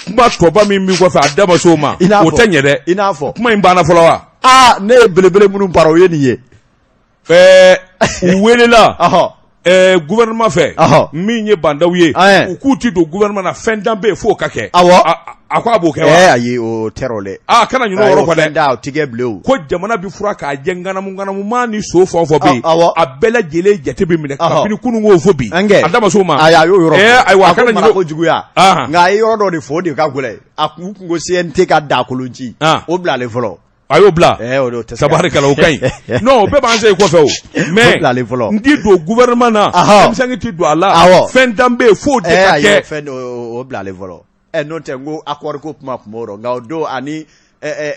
kuma tɔba min b'i kɔfɛ a da ma s'o ma o tɛ ɲɛ dɛ i n'a fɔ kuma in banna fɔlɔ wa aa ne ye belebele minnu baro o ye nin ye ɛɛ u welela Gouvernement fɛ min ye Bah N'Daw ye u k'u ti don gouvernement na fɛn dan bɛ yen f'o ka kɛ a ko a b'o kɛ wa ayi o tɛ o dɛ aa kana ɲinɛ o yɔrɔ kɔ dɛ o ti kɛ bilen ko jamana bɛ furan k'a jɛ ŋanamu ŋanamu ni so fɛn o fɛn bɛ yen a bɛɛ lajɛlen jate bɛ minɛ kabini kunun ko fo bi a da ma s'o ma ayi a y'o yɔrɔ ayiwa a kana ɲinɛ ko juguya nka a ye yɔrɔ dɔ de fɔ o de ka gɛlɛn a kun ko CNT ka dakolon ci o bilalen fɔlɔ A y'o bila tabarikala o ka ɲi non o bɛɛ b'an se kɔfɛ o mais n ti don gouvernement na M5 ti don a la fɛn dan bɛ yen f'o de ka kɛ fɛn o bilalen fɔlɔ n'o tɛ n ko accord ko kuma tun b'o rɔ nka o don ani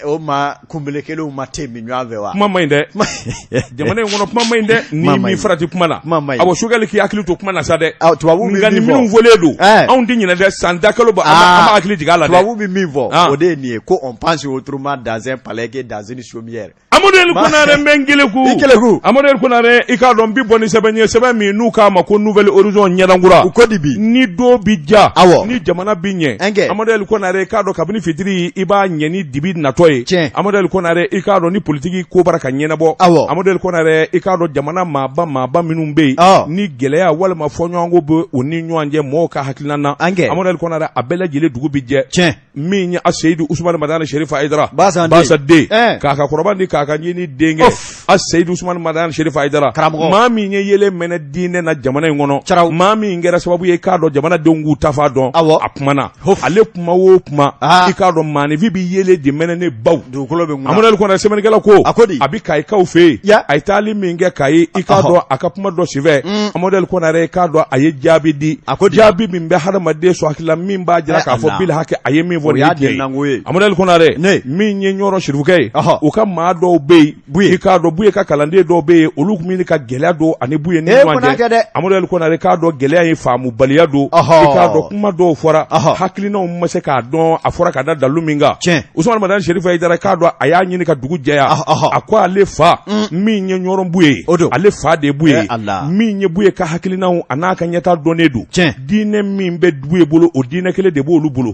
o ma kunbele kelenw ma te min ɲɔgɔn fɛ wa kuma man ɲi dɛ jamana in kɔnɔ kuma man ɲi dɛ n'i m'i farati kuma na awɔ Choguel k'i hakili to kuma na sa dɛ tubabu nka nin minnu fɔlen don anw tɛ ɲinɛ dɛ san da kalo bɔ an b'a hakili jigin a la dɛ tubabu bɛ min fɔ o de ye nin ye ko on pense autrement dans un palais que dans une chaumière Amadu El Konare n bɛ n keleku i keleku Amadu El Konare i k'a dɔn n bi bɔ ni sɛbɛn ye sɛbɛn min n'u k'a ma ko Nouvel Horizon ɲɛdankura u ko di bi ni don bi ja awɔ ni jamana bi ɲɛ Amadu El Konare i k'a dɔn kabini fitiri i b'a ɲɛ ni dibi natɔ ye tiɲɛ Amadu El Konare i k'a dɔn ni politiki ko bara ka ɲɛnabɔ awɔ Amadu El Konare i k'a dɔn jamana maaba minnu bɛ yen ni gɛlɛya walima fɔɲɔgɔnkɔ bɛ u ni ɲɔgɔn cɛ mɔgɔw ka hakilina na Amadu El Konare a bɛɛ lajɛlen dugu bi jɛ tiɲɛ min ye Aseyidu Usumani Madani Serifu Hayidara Basa den k'a ka kɔrɔba ni k'a ka ɲini denkɛ Aseyidu Usumani Madani Serifu Hayidara karamɔgɔ maa min ye yeelen mɛnɛ diinɛ na jamana in kɔnɔ maa min kɛra sababu ye k'a dɔn jamanadenw k'u tafa dɔn a kumana ale kuma o kuma i k'a dɔn maaninfin bɛ yeelen de mɛnɛ ne baw dugukolo bɛ Amadu El Konare sɛbɛnnikɛla ko a ko di a bɛ Kayikaw fɛ yen a ye taali min kɛ Kayi i k'a dɔn a ka kuma dɔ senfɛ Amadu El Konare i k'a dɔn a ye jaabi di a ko jaabi min bɛ hadamaden sɔn hakili la min b'a jira k'a fɔ bil hakɛ a ye min fɔ nin ye tiɲɛ ye Amadu El Konare min ye Ɲɔrɔ sirifukɛ ye u ka maa dɔw bɛ yen Buye i k'a dɔn Buye ka kalanden dɔw bɛ yen olu tun bɛ ka gɛlɛya don a ni Buye ni ɲɔgɔn cɛ dɛ Amadu El Konare k'a dɔn gɛlɛya ye faamubaliya don i k'a dɔn kuma dɔw fɔra hakilinaw ma se k'a dɔn a fɔra ka da dalu min kan tiɲɛ Usumani Madani Serifu Hayidara k'a dɔn a y'a ɲini ka dugu jɛya a ko ale fa min ye Ɲɔrɔ Buye ye o don ale fa de ye Buye ye min ye Buye ka hakilinaw a n'a ka ɲɛtaa dɔnnen don tiɲɛ diinɛ min bɛ Buye bolo o diinɛ kelen de b'olu bolo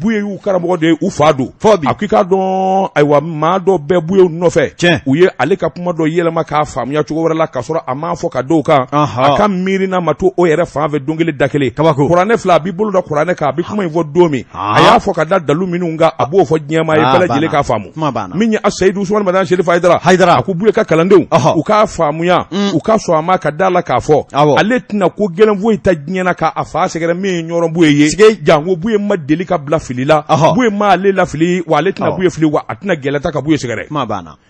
Buye y'u karamɔgɔ de ye u fa don a ko i k'a dɔn ayiwa maa dɔ bɛ Buye nɔfɛ tiɲɛ u ye ale ka kuma dɔ yɛlɛma k'a faamuya cogo wɛrɛ la k'a sɔrɔ a m'a fɔ ka d'o kan a ka miirina ma to o yɛrɛ fan fɛ don kelen da kelen kabako kuranɛ fila a b'i bolo da kuranɛ kan a bɛ kuma in fɔ don min a y'a fɔ ka da dalu minnu kan a b'o fɔ diɲɛmaa ye bɛɛ lajɛlen k'a faamu min ye Aseyidu Usumani Madani Serifu Hayidara Hayidara a ko Buye ka kalandenw u k'a faamuya u ka sɔn a ma ka da la k'a fɔ ale tɛna ko gɛlɛn foyi ta diɲɛ na k'a fa sɛgɛrɛ min ye Ɲɔrɔ Buye ye janko Buye ma deli ka bila fili la Buye ma ale lafili wa ale tɛna Buye fili wa a tɛna gɛlɛya ta ka Buye sɛgɛrɛ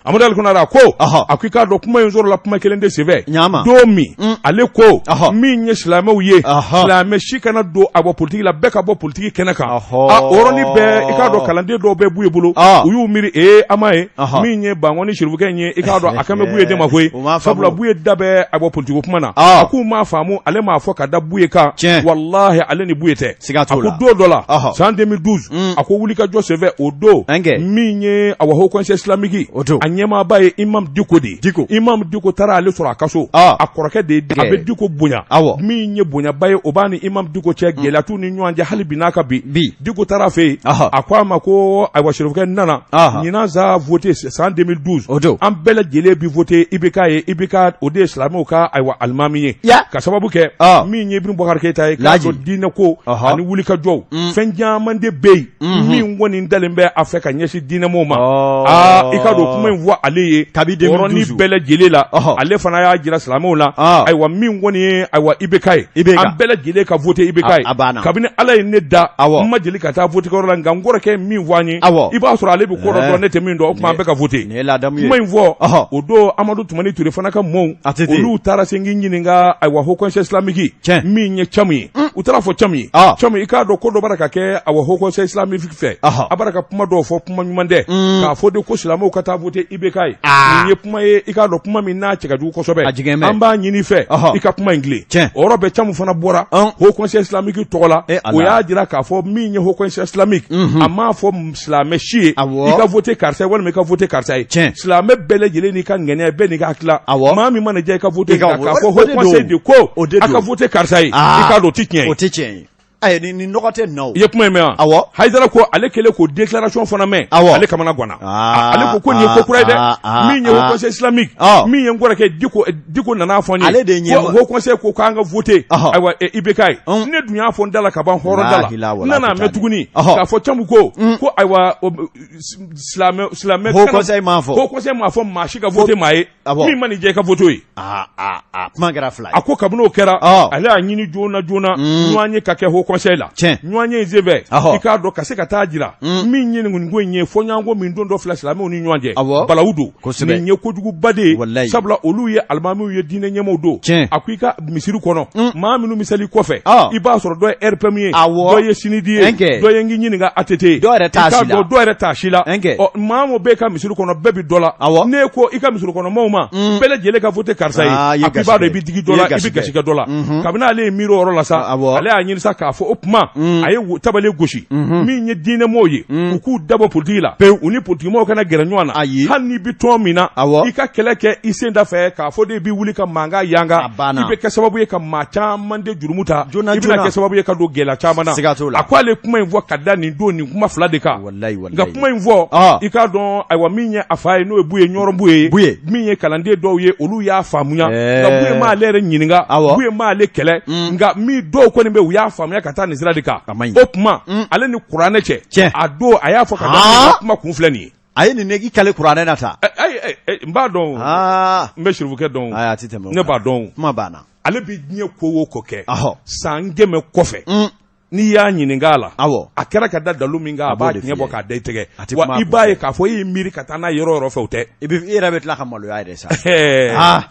Amadu El Konare a ko a ko i k'a dɔn kuma in sɔrɔla kuma kelen de senfɛ don min ale ko min ye silamɛw ye silamɛ si kana don a bɔ politiki la bɛɛ ka bɔ politiki kɛnɛ kan a o yɔrɔnin bɛɛ i k'a dɔn kalanden dɔw bɛ Buye bolo u y'u miiri ee an m'a ye min ye Bankɔni sirifukɛ in ye i k'a dɔn a kan bɛ Buye de ma koyi sabula Buye da bɛ a bɔ politiki kuma na a k'u m'a faamu ale m'a fɔ ka da Buye kan walahi ale ni Buye tɛ Siga t'o la. A ko don dɔ la, ɔhɔ, san 2012 a ko wulikajɔ senfɛ o don, Ɛnkɛ. min ye awa Haut Conseil islamique O don. a ɲɛmaaba ye Imam Diko de ye, Diko. Imam Diko taara ale sɔrɔ a ka so, Ɔ. a kɔrɔkɛ de ye a bɛ Diko bonya, Awɔ. min ye bonyaba ye o b'a ni Imam Diko cɛ gɛlɛya t'u ni ɲɔgɔn cɛ hali bi n'a ka bi, Bi. Diko taara a fɛ yen, Ɔhɔ. a ko a ma ko ayiwa sirifukɛ n nana, Ɔhɔ. ɲinan sa vote san 2012, O don. an bɛɛ lajɛlen bi vote IBK ye, IBK o de ye silamɛw ka ayiwa alimami ye, Ya. ka sababu kɛ Ɔ. min ye Ibrahim Boubacar Keita ye k'a Laji. dɔn diinɛ ko Ɔhɔ. ani wulikajɔw fɛn caman de bɛ yen min kɔni dalen bɛ a fɛ ka ɲɛsin diinɛmɔgɔw ma Ɔ. aa i k'a dɔn kuma in fɔ ale ye Kabi 2012. yɔrɔnin bɛɛ lajɛlen la Ɔhɔ. ale fana y'a jira silamɛw la Ɔ. ayiwa min kɔni ye ayiwa IBK ye IBK. an bɛɛ lajɛlen ka voter IBK ye A banna. kabini Ala ye ne da Awɔ. n ma deli ka taa vote kɛyɔrɔ la nka n kɔrɔkɛ ye min fɔ an ye Awɔ. i b'a sɔrɔ ale bɛ ko dɔ Ɛɛ. dɔn ne tɛ min dɔn o tuma an bɛɛ ka voter Nin ye ladamu ye. kuma in fɔ Ɔhɔ. o don Amadu Tumani Ture fana ka mɔɔw ATT. olu taara se k'i ɲininka ayiwa Haut Conseil islamique Tiɲɛ. min ye Camu ye u taara fɔ Camu ye Ah. Camu i k'a dɔn ko dɔ b'a la ka kɛ awa Haut Conseil islamique fɛ Ɔhɔ. a b'a la ka kuma dɔw fɔ kuma ɲuman tɛ k'a fɔ de ko silamɛw ka taa voter IBK ye Ah. nin ye kuma ye i k'a dɔn kuma min n'a cɛ ka jugu kosɛbɛ A jigin bɛ. an b'a ɲini i fɛ Ɔhɔ. i ka kuma in tilen Tiɲɛ. o yɔrɔ bɛɛ Camu fana bɔra Ɔn. Haut Conseil islamique tɔgɔ la Eh, o Ala. y'a jira k'a fɔ min ye Haut Conseil islamique a m'a fɔ silamɛ si ye Awɔ. i ka voter karisa ye walima i ka voter karisa ye Tiɲɛ. silamɛ bɛɛ lajɛlen n'i ka ŋaniya bɛɛ n'i ka hakilila Awɔ. maa min mana diya i ka voter I ka k'a fɔ o Haut de Conseil don. de ko O de a don. ka voter karisa ye Ah. i k'a dɔn o tɛ tiɲɛ O ye tɛ tiɲɛ ye. Ayi, nin nin nɔgɔ tɛ nin na o. I ye kuma in mɛn wa? Awɔ. Hayidara ko ale kɛlen k'o déclaration fana mɛn, Awɔ. ale kamana ganna. Aa, Ale ko ko nin ye ko kura ye dɛ. aa, aa, Min ye aa. Haut Conseil islamique, Ɔ. min ye n kɔrɔkɛ Diko, Diko nana fɔ n ye. Ale de ye ɲɛma- Ko Haut Conseil ko k'an ka voter. Ɔhɔ. Ayiwa, IBK ye. Ne dun y'a fɔ n da la ka ban hɔrɔn da la. Lahi la N wala nana kitani. mɛn tuguni Ɔhɔ. k'a fɔ Camu ko ko ayiwa, silamɛ silamɛ Haut Conseil m'a fɔ. Haut Conseil m'a fɔ maa si ka voter maa ye. Awɔ. Min man'i diya i ka voter ye. Aa aa aa, kuma kɛra fila ye. A ko kabini o kɛra, Ɔ. ale y'a ɲini joona joona ɲɔgɔn ye ka kɛ Haut Conseil la. Tiɲɛ. Ɲɔgɔn ye in senfɛ, Ɔhɔ. i k'a dɔn ka se ka taa jira min ye nin ko in ye, fɔɲɔgɔnkɔ min don dɔ fila silamɛw ni ɲɔgɔn cɛ. Awɔ. Balawu don. Kosɛbɛ. Nin ye kojuguba de ye. Walayi. Sabula olu ye alimamiw ye, diinɛ ɲɛmaaw don. Tiɲɛ. A ko i ka misiri kɔnɔ, maa minnu bɛ seli kɔfɛ, Ɔ. i b'a sɔrɔ dɔ ye RPM ye, Awɔ. dɔ ye CNID ye, Ɛnkɛ. dɔ ye n k'i ɲininka ATT ye. Dɔ yɛrɛ t'a I k'a si la. dɔn dɔ yɛrɛ t'a si la. Ɛnkɛ. Ɔ, maa o bɛɛ ka misiri kɔnɔ, bɛɛ bɛ dɔ la. Awɔ. Ne ko i ka misiri kɔnɔ maaw ma, bɛɛ lajɛlen ka voter karisa ye. Aa, i ye A ko i gasi b'a dɔn kɛ. i bɛ digi dɔ I ye la, i gasi bɛ gasi kɛ. kɛ dɔ la. Kabini ale ye miiri o yɔrɔ la sa, Awɔ. ale y'a ɲini sa k'a fɔ o tuma a ye tabale gosi min ye diinɛmɔgɔw ye, u k'u dabɔ politiki la, u ni politikimɔgɔw kana gɛrɛ ɲɔgɔn na. Ayi. Hali n'i bɛ tɔn min na, Awɔ. i ka kɛlɛ kɛ i sen da fɛ, k'a fɔ de i bɛ wuli ka mankan yanga, A banna. i bɛ kɛ sababu ye ka maa caman de jurumu ta, Joona, i bɛna joona. kɛ sababu ye ka don gɛlɛya caman na. Siga t'o la. A ko ale kuma in fɔ ka da nin don nin kuma fila de kan. Walayi, walayi. Nka kuma in fɔ, Ah. i k'a dɔn, ayiwa, min ye a fa ye, n'o ye Buye Ɲɔrɔ Buye ye, Buye. min ye kalanden dɔw ye, olu y'a faamuya. Ɛɛ. Nka Buye m'ale yɛrɛ ɲininka. Awɔ. Buye m'ale kɛlɛ. Nka min dɔw kɔni bɛ, u y'a faamuya ka taa nin sira de kan. A man ɲi. O tuma ale ni kuranɛ cɛ. Tiɲɛ. A don a y'a fɔ ka da Haa. min kan, kuma kun filɛ nin ye. A ye nin i kale kuranɛ na ta. Ɛ, ayi, ɛ, ɛ, n b'a dɔn o. Aa. N bɛ sirifukɛ dɔn o. Ayi, a tɛ tɛmɛ o Ne kan. b'a dɔn o. Kuma banna. Ale bɛ diɲɛ ko o ko kɛ, Ɔhɔ. san 100 kɔfɛ, n'i y'a ɲininka a la, Awɔ. a kɛra ka da dalu min kan, a A b'o b'a de tiɲɛ f'i bɔ ye. k'a da i tɛgɛ. A tɛ Wa kuma a i b'a kun ye fɛ. k'a fɔ e ye miiri ka taa n'a yɔrɔ o yɔrɔ fɛ, o tɛ. I bɛ i yɛrɛ bɛ tila ka maloya yɛrɛ sa. Ɛɛ. Aa.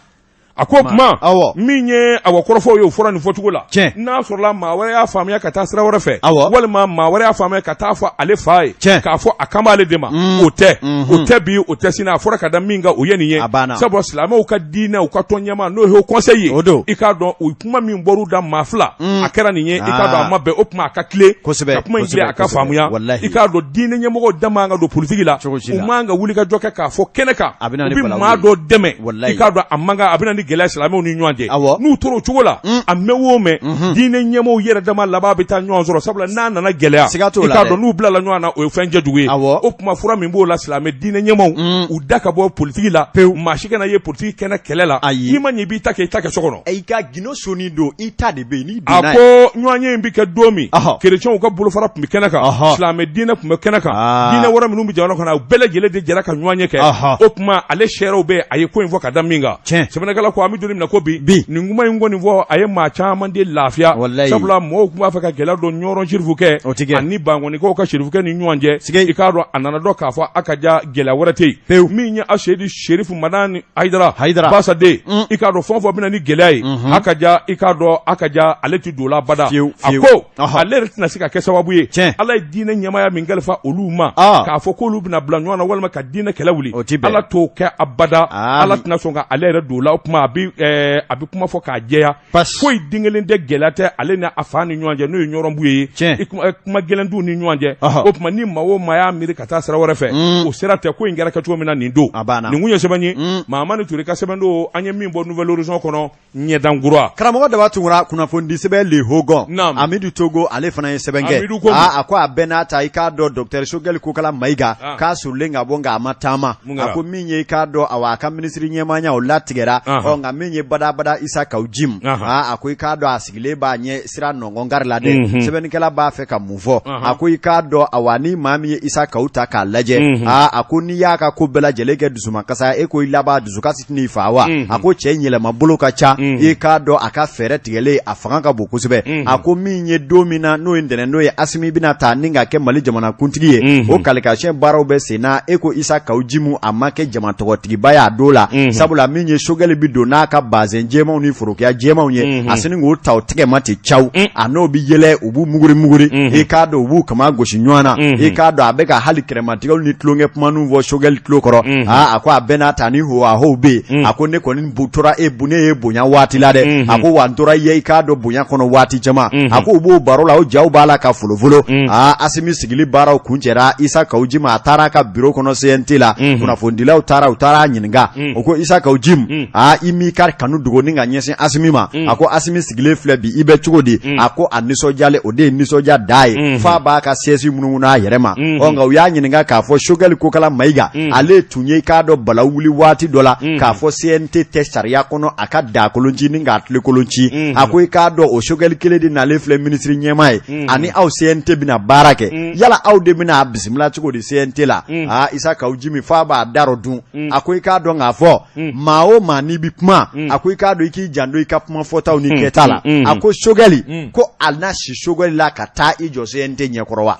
A ko kuma Awɔ. min ye awa kɔrɔfɔw ye, o fɔra nin fɔcogo la. Tiɲɛ. N'a sɔrɔla maa wɛrɛ y'a faamuya ka taa sira wɛrɛ fɛ, Awɔ. walima maa wɛrɛ y'a faamuya ka taa fɔ ale fa ye, Tiɲɛ. k'a fɔ a kan b'ale de ma, o tɛ, o tɛ bi, o tɛ sini. A fɔra ka da min kan, o ye nin ye. A banna. Sabula silamɛw ka diinɛ, u ka tɔn ɲɛmaa, n'o ye Haut Conseil ye, O don. i k'a dɔn u kuma min bɔr'u da maa fila, a kɛra nin ye, i k'a dɔn a Aa. ma bɛn. O tuma a ka tilen Kosɛbɛ, ka kuma in tilen, a ka kosɛbɛ, faamuya. walahi. I k'a dɔn diinɛ ɲɛmɔgɔw da man ka don politiki la. Cogo si U la. man ka wuli ka jɔ kɛ k'a fɔ kɛnɛ kan A bɛ na u ni bɛ balawu maa ye. dɔ dɛmɛ. Walahi. I k'a dɔn a man kan, a bɛ na ni gɛlɛya silamɛw ni ɲɔgɔn cɛ. Awɔ. N'u tora o cogo la, a mɛn o mɛn, diinɛ ɲɛmɔgɔw yɛrɛ dama laban bɛ taa ɲɔgɔn sɔrɔ, sabula n'a nana gɛlɛya, Siga t'o i la k'a dɛ. dɔn n'u bilala ɲɔgɔn na, o ye fɛn cɛjugu ye. Awɔ. O tuma fura min b'o la, silamɛ diinɛ ɲɛmɔgɔw u da ka bɔ politiki la Pewu. Maa si kana ye politiki kɛnɛ kɛlɛ la. Ayi. N'i ma ɲɛ, i b'i ta kɛ, i ta kɛ so kɔnɔ. I ka gindo soni don, i ta de bɛ yen n'i A donna ko ɲɔgɔnye in bɛ kɛ don min, Ɔhɔ. kerecɛnw ka bolofara tun bɛ kɛnɛ kan, Ɔhɔ. silamɛ diinɛ tun bɛ kɛnɛ kan, Aa. diinɛ wɛrɛ minnu bɛ jamana kɔnɔ, u bɛɛ lajɛlen de jɛra ka ɲɔgɔnye kɛ. Ɔhɔ. O tuma ale seerew bɛ yen, a ye ko in fɔ ka da min kan. Tiɲɛ. Sɛbɛnnikɛla ko an bɛ don min na ko bi, Bi. nin kuma in kɔni fɔ, a ye maa caman de lafiya. Walayi. Sabula mɔgɔw tun b'a fɛ ka gɛlɛya don Ɲɔrɔn sirifukɛ O tɛ kɛ. ani Bankɔnikaw ka sirifukɛ ni ɲɔgɔn cɛ. Sike. I k'a dɔn a nana dɔn k'a fɔ a ka ja gɛlɛya wɛrɛ tɛ yen. Pewu. Min ye Aseyidi Serifu Madani Hayidara, Hayidara. Basaden, i k'a dɔn fɛn o fɛn bɛ na ni gɛlɛya ye, a ka ja, i k'a dɔn a ka ja ale tɛ don o la abada. Fiyewu, A fiyewu. ko Ɔhɔ. ale yɛrɛ tɛna se ka kɛ sababu ye. Tiɲɛ. Ala ye diinɛ ɲɛmaaya min kalifa olu ma, Ah. k'a fɔ k'olu bɛna bila ɲɔgɔn na walima ka diinɛ kɛlɛ wuli, O tɛ bɛn. Ala t'o kɛ abada. Ah, Ala mi- tɛna sɔn ka ale yɛrɛ don o la. O tuma a bɛ kuma fɔ k'a jɛya. Pas. Foyi den kelen tɛ, gɛlɛya tɛ ale ni a fa ni ɲɔgɔn cɛ, n'o ye Ɲɔrɔn Buye ye. Tiɲɛ. I kuma gɛlɛn t'u ni ɲɔgɔn cɛ. Ɔhɔ. O tuma ni maa o maa y'a miiri ka taa sira wɛrɛ fɛ, o sira tɛ. Ko in kɛra kɛcogo min na nin don, A banna. nin kun ye sɛbɛn ye, Mahamani Ture ka sɛbɛn don, an ye min bɔ Nouvel Horizon kɔnɔ, ɲɛdankura. Karamɔgɔ Daba Tunkara, kunnafonidi sɛbɛn Le Hogon, Naam. Amidu Togo, ale fana ye sɛbɛn kɛ. Amidu ko Aa, a ko a bɛɛ n'a ta, i k'a dɔn docteur Sogɛli Kokala Mayiga Ah. k'a sorilen ka bɔ, nka a ma taama. Mun kɛra? A ko min ye, i k'a dɔn, awa, a ka minisiri ɲɛmaaya o latigɛra. Ahan. Ɔ, nka min ye badabada Isa Kawu Jim, Ahan. aa, a ko i k'a dɔn a sigilen b'a ɲɛ sira nɔngɔn kari la dɛ. Sɛbɛnnikɛla b'a fɛ ka mun fɔ? Ahan. A ko i k'a dɔn, awa, ni maa min ye Isa Kawu ta k'a lajɛ, aa, a ko n'i y'a ka ko bɛɛ lajɛlen kɛ dusumakasa ye, e ko i laban dusukasi tɛn'i faa wa? A ko cɛ yɛlɛma bolo ka ca, i k'a dɔn a ka fɛɛrɛ tigɛlen a fanga ka bon kosɛbɛ. A ko min ye don min na, n'o ye ntɛnɛn n'o ye Asimi bɛna ta ni ka kɛ Mali jamana kuntigi ye, o kalikasiyɛn baaraw bɛ sen na, e ko Isa Kawu Jimu a ma kɛ jama tɔgɔtigiba ye a don la, sabula min ye Sogɛli bi don n'a ka bazɛn jɛmanw ni forokiya jɛmanw ye, a sini k'o ta o tigɛ ma ten caw, a n'o bi yɛlɛ, u b'u muguri muguri, i k'a dɔn u b'u kama gosi ɲɔgɔn na, i k'a dɔn a bɛ ka hali kɛrɛmatigɛw ni tulonkɛ kumaninw fɔ Sogɛli tulo kɔrɔ. Aa, a ko a bɛɛ n'a ta ni ho a ho bɛ yen, a ko ne kɔni tora e ne ye bonya waati la dɛ, a ko wa n tora ye i k'a dɔn bonya kɔnɔ waati caman. A ko u b'o baro la, o jaw b'a la ka folofolo. Aa, Asimi sigili baaraw kuncɛra, Isa Kawu Jim a taara a ka biro kɔnɔ CNT la, kunnafonidilaw taara, u taara a ɲininka, o ko Isa Kawu Jim, aa, i i m'i ka kanu dogo ni ka ɲɛsin Asimi ma a ko Asimi sigilen filɛ bi i bɛ cogo di a ko a nisɔndiyalen o de ye nisɔndiya dan ye f'a b'a ka siège munumunu a yɛrɛ ma ɔ nka u y'a ɲininka k'a fɔ Sogɛli Kokala Mayiga ale tun ye i k'a dɔn balawu wuli waati dɔ la k'a fɔ CNT tɛ sariya kɔnɔ a ka dakolon ci ni k'a tilekolon ci a ko i k'a dɔn o Sogɛli kelen de nalen filɛ minisiri ɲɛmaa ye ani aw CNT bɛna baara kɛ yala aw de bɛna a bisimila cogo di CNT la aa Isa Kawu Jimi f'a b'a da rɔ dun a ko i k'a dɔn k'a fɔ maa o maa n'i bɛ kuma a ko i k'a dɔn i k'i janto i ka kuma fɔtaw ni kɛta la a ko Sogɛli ko a na si Sogɛli la ka taa i jɔ CNT ɲɛkɔrɔ wa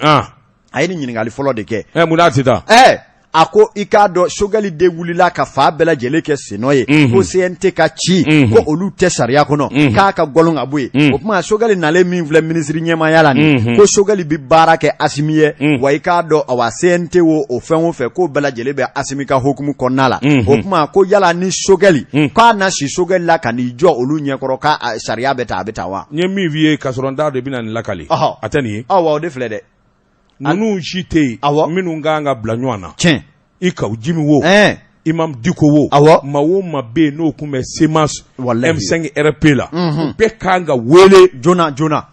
a ye nin ɲininkali fɔlɔ de kɛ mun n'a tɛ taa a ko i k'a dɔn Sogɛli de wulila ka fan bɛɛ lajɛlen kɛ sennɔ ye ko CNT ka ci ko olu tɛ sariya kɔnɔ k'a ka gɔlɔn ka bɔ yen o tuma Sogɛli nalen min filɛ minisiri ɲɛmaaya la nin ko Sogɛli bɛ baara kɛ Asimi ye wa i k'a dɔn awa CNT wo o fɛn o fɛn k'o bɛɛ lajɛlen bɛ Asimi ka hukumu kɔnɔna la o tuma ko yala ni Sogɛli k'a na si Sogɛli la ka n'i jɔ olu ɲɛkɔrɔ k'a sariya bɛ ta a bɛ ta wa n ye min f'i ye k'a sɔrɔ n t'a dɔn i bɛna nin lakali a tɛ nin ye o de filɛ dɛ ninnu si tɛ yen awɔ minnu ka kan ka bila ɲɔgɔn na tiɲɛ i Kawu Jimi wo Imam Diko wo awɔ maa o maa bɛ yen n'o tun bɛ CMAS Walahi. M5 RP la u bɛɛ ka kan ka wele joona joona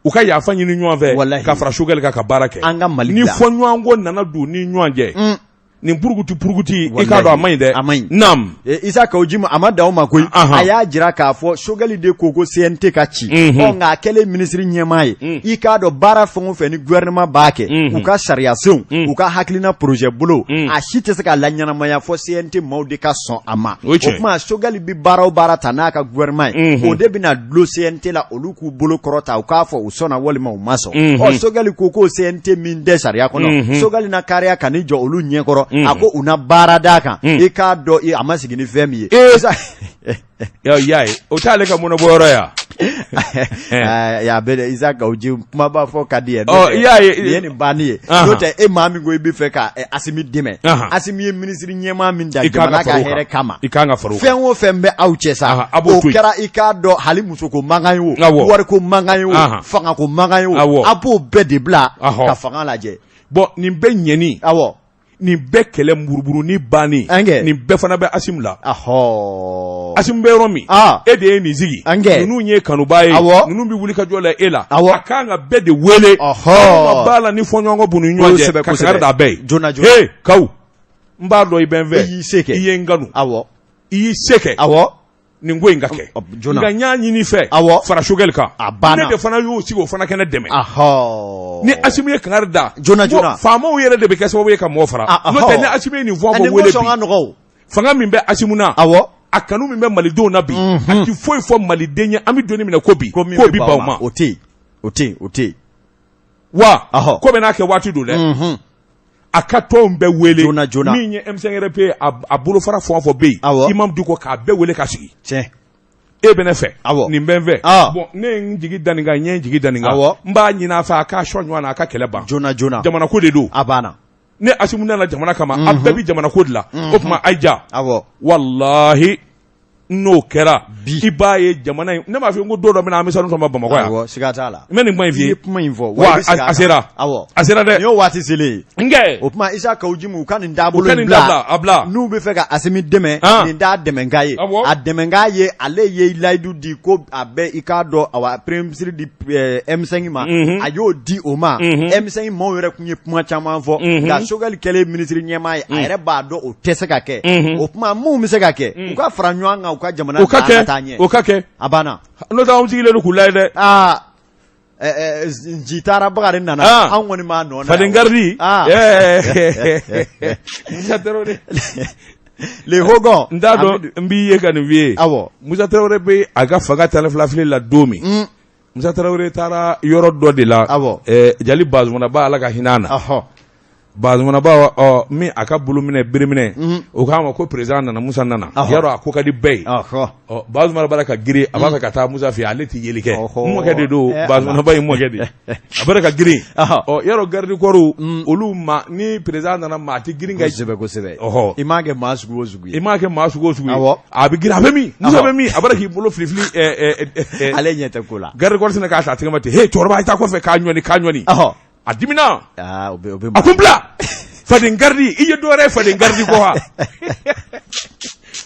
u ka yafa ɲini ɲɔgɔn fɛ Walahi. ka fara Sogɛli kan ka baara kɛ An ka Mali ni dilan. fɔɲɔgɔnkɔ nana don ni ɲɔgɔn cɛ nin purukutu purukuti i k'a dɔn a man ɲi dɛ a man ɲi. naam Isa Kawu Jimi a ma dan o ma koyi Ahan. a y'a jira k'a fɔ Sogɛli de ko ko CNT ka ci ɔ nka a kɛlen minisiri ɲɛmaa ye i k'a dɔn baara fɛn o fɛn ni gouvernement b'a kɛ u ka sariyasenw u ka hakilina projet bolo a si tɛ se ka laɲɛnamaya fɔ CNT maaw de ka sɔn a ma O ye tiɲɛ ye. o tuma Sogɛli bɛ baara o baara ta n'a ka gouvernement ye o de bɛna dulon CNT la olu k'u bolo kɔrɔta u k'a fɔ u sɔnna walima u ma sɔn ɔ Sogɛli ko ko CNT min tɛ sariya kɔnɔ Sogɛli na kariya ka n'i jɔ olu ɲɛkɔrɔ a ko u na baara d'a kan i k'a dɔn a ma sigi ni fɛn min ye i y'a ye o t'ale ka mɔnɛbɔyɔrɔ ye a bɛ Isa Kawu Jimi kumaba fɔ ka di ye i y'a ye nin ye nin banni ye n'o tɛ e maa min ko i bɛ fɛ ka Asimi dɛmɛ Asimi ye minisiri ɲɛmaa min da jamana ka hɛrɛ kama i kan ka fara fɛn o fɛn bɛ aw cɛ sa o kɛra i k'a dɔn hali musoko mankan ye o wariko mankan ye o fangako mankan ye o a b'o bɛɛ de bila ka fanga lajɛ bon nin bɛɛ ɲɛni awɔ nin bɛɛ kɛlɛ muruburuni bannen nin bɛɛ fana bɛ Asimi la Asimi bɛ yɔrɔ min e de ye nin sigi ninnu ye kanubaa ye ninnu bɛ wuli ka jɔ la e la a kan ka bɛɛ de wele b'a la ni fɔɲɔgɔnkɔ b'u ni ɲɔgɔn cɛ ka kangari da bɛɛ ye joona joona he Kawu n b'a dɔn i bɛ n fɛ i y'i se kɛ i ye n kanu awɔ i y'i se kɛ awɔ nin ko in ka kɛ joona nka n y'a ɲini i fɛ awɔ fara Sogɛli kan a banna ne de fana y'o sigi o fana kɛ ne dɛmɛ ahɔ ni Asimi ye kangari da joona joona faamaw yɛrɛ de bɛ kɛ sababu ye ka mɔgɔ fara n'o tɛ ni Asimi ye nin fɔ fɔ wele bi fanga min bɛ Asimi na awɔ a kanu min bɛ malidenw na bi a ti foyi fɔ maliden ye an bɛ don min na ko bi k'o bɛ ban o ma o tɛ yen o tɛ yen o tɛ yen wa ko bɛɛ n'a kɛ waati don dɛ a ka tɔnw bɛɛ wele joona joona min ye M5RP a bolofara fɛn o fɛn bɛ yen awɔ Imam Dicko k'a bɛɛ wele ka sigi tiɲɛ e bɛ ne fɛ awɔ nin bɛ n fɛ ah. bon ne ye n jigi da nin kan n ye n jigi da nin kan awɔ n b'a ɲini a fɛ a k'a sɔn ɲɔgɔn na a ka kɛlɛ ban joona joona jamana ko de don a banna ne Asimi nana jamana kama a bɛɛ bɛ jamana ko de la o tuma a ye ja awɔ walahi n'o kɛra bi i b'a ye jamana in ne m'a fɔ ko don dɔ bɛ na an bɛ sanu sɔrɔ Bamakɔ yan awɔ siga t'a la n bɛ nin kuma in f'i ye ye kuma in fɔ wa a sera awɔ a sera dɛ nin y'o waati selen ye n kɛ o tuma Isa Kawu Jimi u ka nin taabolo u ka nin dabila a bila n'u bɛ fɛ ka Asimi dɛmɛ nin t'a dɛmɛkan ye a dɛmɛkan ye ale ye layidu di ko a bɛ i k'a dɔn awa premier ministre di M5 ma a y'o di o ma M5 maaw yɛrɛ tun ye kuma caman fɔ nka Sogɛli kɛlen minisiri ɲɛmaa ye a yɛrɛ b'a dɔn o tɛ se ka kɛ o tuma mun bɛ se ka kɛ u ka fara ɲɔgɔn kan u ka jamana o ka taa ɲɛ o ka kɛ a banna n'o tɛ anw sigilen don k'u lajɛ dɛ aa nci taara Bakari nana anw kɔni b'a nɔ na faden garidi Musa Tarawele le Hogon n t'a dɔn n b'i ye ka nin f'i ye awɔ Musa Tarawele bɛ a ka fanga 12 fili la don min Musa Tarawele taara yɔrɔ dɔ de la awɔ Jali Bazumanaba Ala ka hinɛ a na Bazumanaba ɔ min a ka bolominɛ bereminɛ o k'a ma ko président nana Musa nana yarɔ a ko ka di bɛɛ ye ɔ Bazumanaba b'a la ka girin a b'a fɛ ka taa Musa fɛ yen ale tɛ yeli kɛ n mɔkɛ de don Bazumanaba ye n mɔkɛ de ye a b'a la ka girin ɔ yarɔ garde corps olu ma ni président nana maa tɛ girin ka kosɛbɛ kosɛbɛ ɔhɔ i m'a kɛ maa sugu o sugu ye i m'a kɛ maa sugu o sugu ye awɔ a bɛ girin a bɛ min Musa bɛ min a b'a la k'i bolo fili fili ale ɲɛ tɛ ko la garde corps sinna k'a ta a tɛgɛ ma ten he cɛkɔrɔba i taa kɔfɛ k'a ɲɔni k'a ɲɔni a dimina a ko n bila faden garidi i ye dɔ wɛrɛ ye faden garidi kɔ wa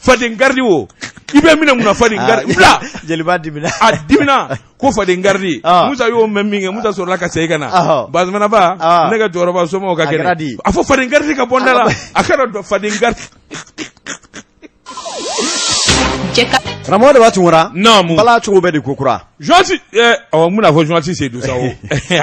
Faden garidi o, i bɛ minɛ mun na faden garidi bila? Jeliba dimina. A dimina ko faden garidi. Musa y'o mɛn min kɛ, Musa sɔrɔla ka segin ka na. Bazumanaba, ne ka cɛkɔrɔba somɔgɔw ka kɛnɛ, a fɔ faden garidi ka bɔ n da la, a kana dɔn faden garidi. Karamɔgɔ de b'a tunkara. Naamu. Bala cogo bɛ di ko kura? Journaliste awɔ, n bɛna fɔ journaliste Seydou sa o.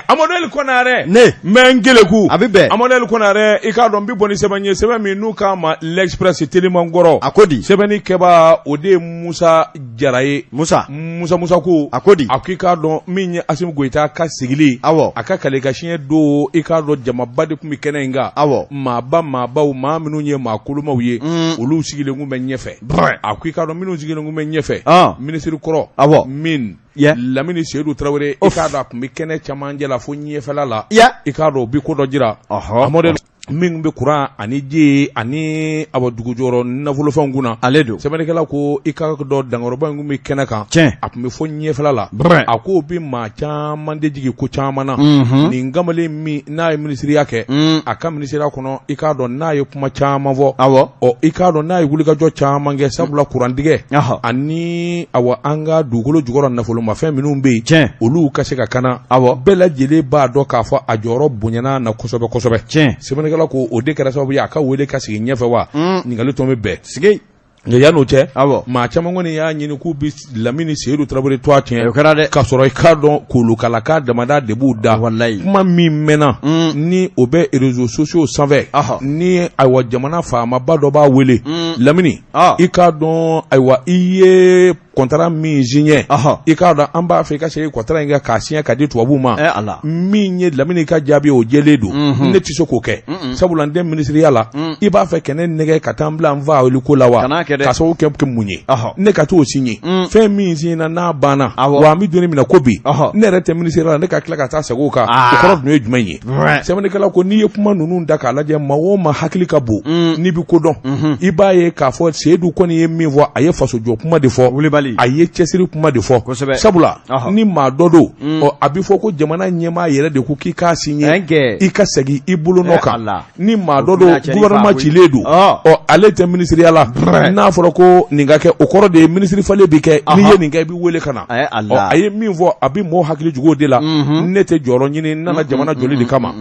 Amadu El Konare. Ne. N bɛ n keleku. A bɛ bɛn. Amadu El Konare, i k'a dɔn n bɛ bɔ ni sɛbɛn ye, sɛbɛn min n'u k'a ma L'Express telimankɔrɔ. A ko di? Sɛbɛnni kɛbaa o de ye Musa Jara ye. Musa. Musa Musa ko. A ko di? A ko i k'a dɔn min ye Asimi Goyita ka sigili. Awɔ. A ka kale ka siɲɛ don, i k'a dɔn jamaba de tun bɛ kɛnɛ in kan. Awɔ. Maaba maabaw, maa minnu ye maa kolomaw ye. Olu sigilen tun bɛ ɲɛfɛ. A ko i k'a dɔn minnu sigilen tun bɛ ɲɛfɛ. Minisiri kɔrɔ. Awɔ. Min. Lamini Seyidu Tarawele, i k'a dɔn a tun bɛ kɛnɛ camancɛ la fo ɲɛfɛla la. I k'a dɔn o bɛ ko dɔ jira. Amadu min bɛ kuran ani ji ani awa dugu jukɔrɔ nafolofɛnw kunna. Ale don. Sɛbɛnnikɛla ko i k'a dɔn dankɔrɔba in tun bɛ kɛnɛ kan. Tiɲɛ. A tun bɛ fo ɲɛfɛla la. A k'o bɛ maa caman de jigin ko caman na. Nin kamalen min n'a ye minisiriya kɛ. A ka minisiriya kɔnɔ, i k'a dɔn n'a ye kuma caman fɔ. Awɔ. Ɔ, i k'a dɔn n'a ye wulikajɔ caman kɛ, sabula kurantigɛ. Ani awa an ka dugukolo jukɔrɔ nafolomafɛn minnu bɛ yen. Tiɲɛ. Olu ka se ka kana. Awɔ. Bɛɛ lajɛlen b'a dɔn k'a fɔ a jɔyɔrɔ bonyana na kosɛbɛ kosɛbɛ. Tiɲɛ. Sɛbɛnnikɛla ko o de kɛra sababu ye a ka wele ka sigi ɲɛfɛ wa? Ɲininkali tɔ bɛ bɛn. Sigi. Nka yan'o cɛ, Awɔ. maa caman kɔni y'a ɲini k'u bɛ Lamini Seyidu Tarawele tɔgɔ tiɲɛ. O kɛra dɛ. K'a sɔrɔ i k'a dɔn kolokalaka damada de b'u da. Walayi. Kuma min mɛnna. Ni o bɛ réseaux sociaux sanfɛ. Ni ayiwa jamana faamaba dɔ b'a wele. Lamini. I k'a dɔn ayiwa i ye kɔntara min signé. I k'a dɔn an b'a fɛ i ka segin kɔntara in kan k'a signé ka di tubabuw ma. Eh Ala. Min ye Lamini ka jaabi o jɛlen don. Ne tɛ se k'o kɛ. Sabula n tɛ minisiriya la. I b'a fɛ ka ne nɛgɛ ka taa n bila n fa ko la wa? Kan'a kɛ dɛ. Ka sababu kɛ mun ye? Ne ka t'o signé. Fɛn min signé n'a banna. Wa an bɛ don min na ko bi. Ne yɛrɛ tɛ minisiriya la, ne ka tila ka taa segin o kan. O kɔrɔ dun ye jumɛn ye? Sɛbɛnnikɛla ko n'i ye kuma ninnu da k'a lajɛ, maa o maa hakili ka bon, n'i bɛ ko dɔn, i b'a ye k'a fɔ Seyidu kɔni ye min fɔ, a ye fasojɔ kuma de fɔ. Wulibali. A ye cɛsiri kuma de fɔ. Kosɛbɛ. Sabula ni maa dɔ don, ɔ, a bɛ fɔ ko jamana ɲɛmaa yɛrɛ de ko k'i k'a signé, i ka segin i bolonɔ kan. Ni maa dɔ don, gouvernement cilen don, ɔ, ale tɛ minisiriya la, n'a fɔra ko nin ka kɛ, o kɔrɔ de ye minisiri falen bɛ kɛ. N'i ye nin kɛ, i bɛ wele ka na. Ɔ, a ye min fɔ, a bɛ mɔgɔw hakili jigin o de la. Ne tɛ jɔyɔrɔ ɲini, n nana jamana jɔli de kama.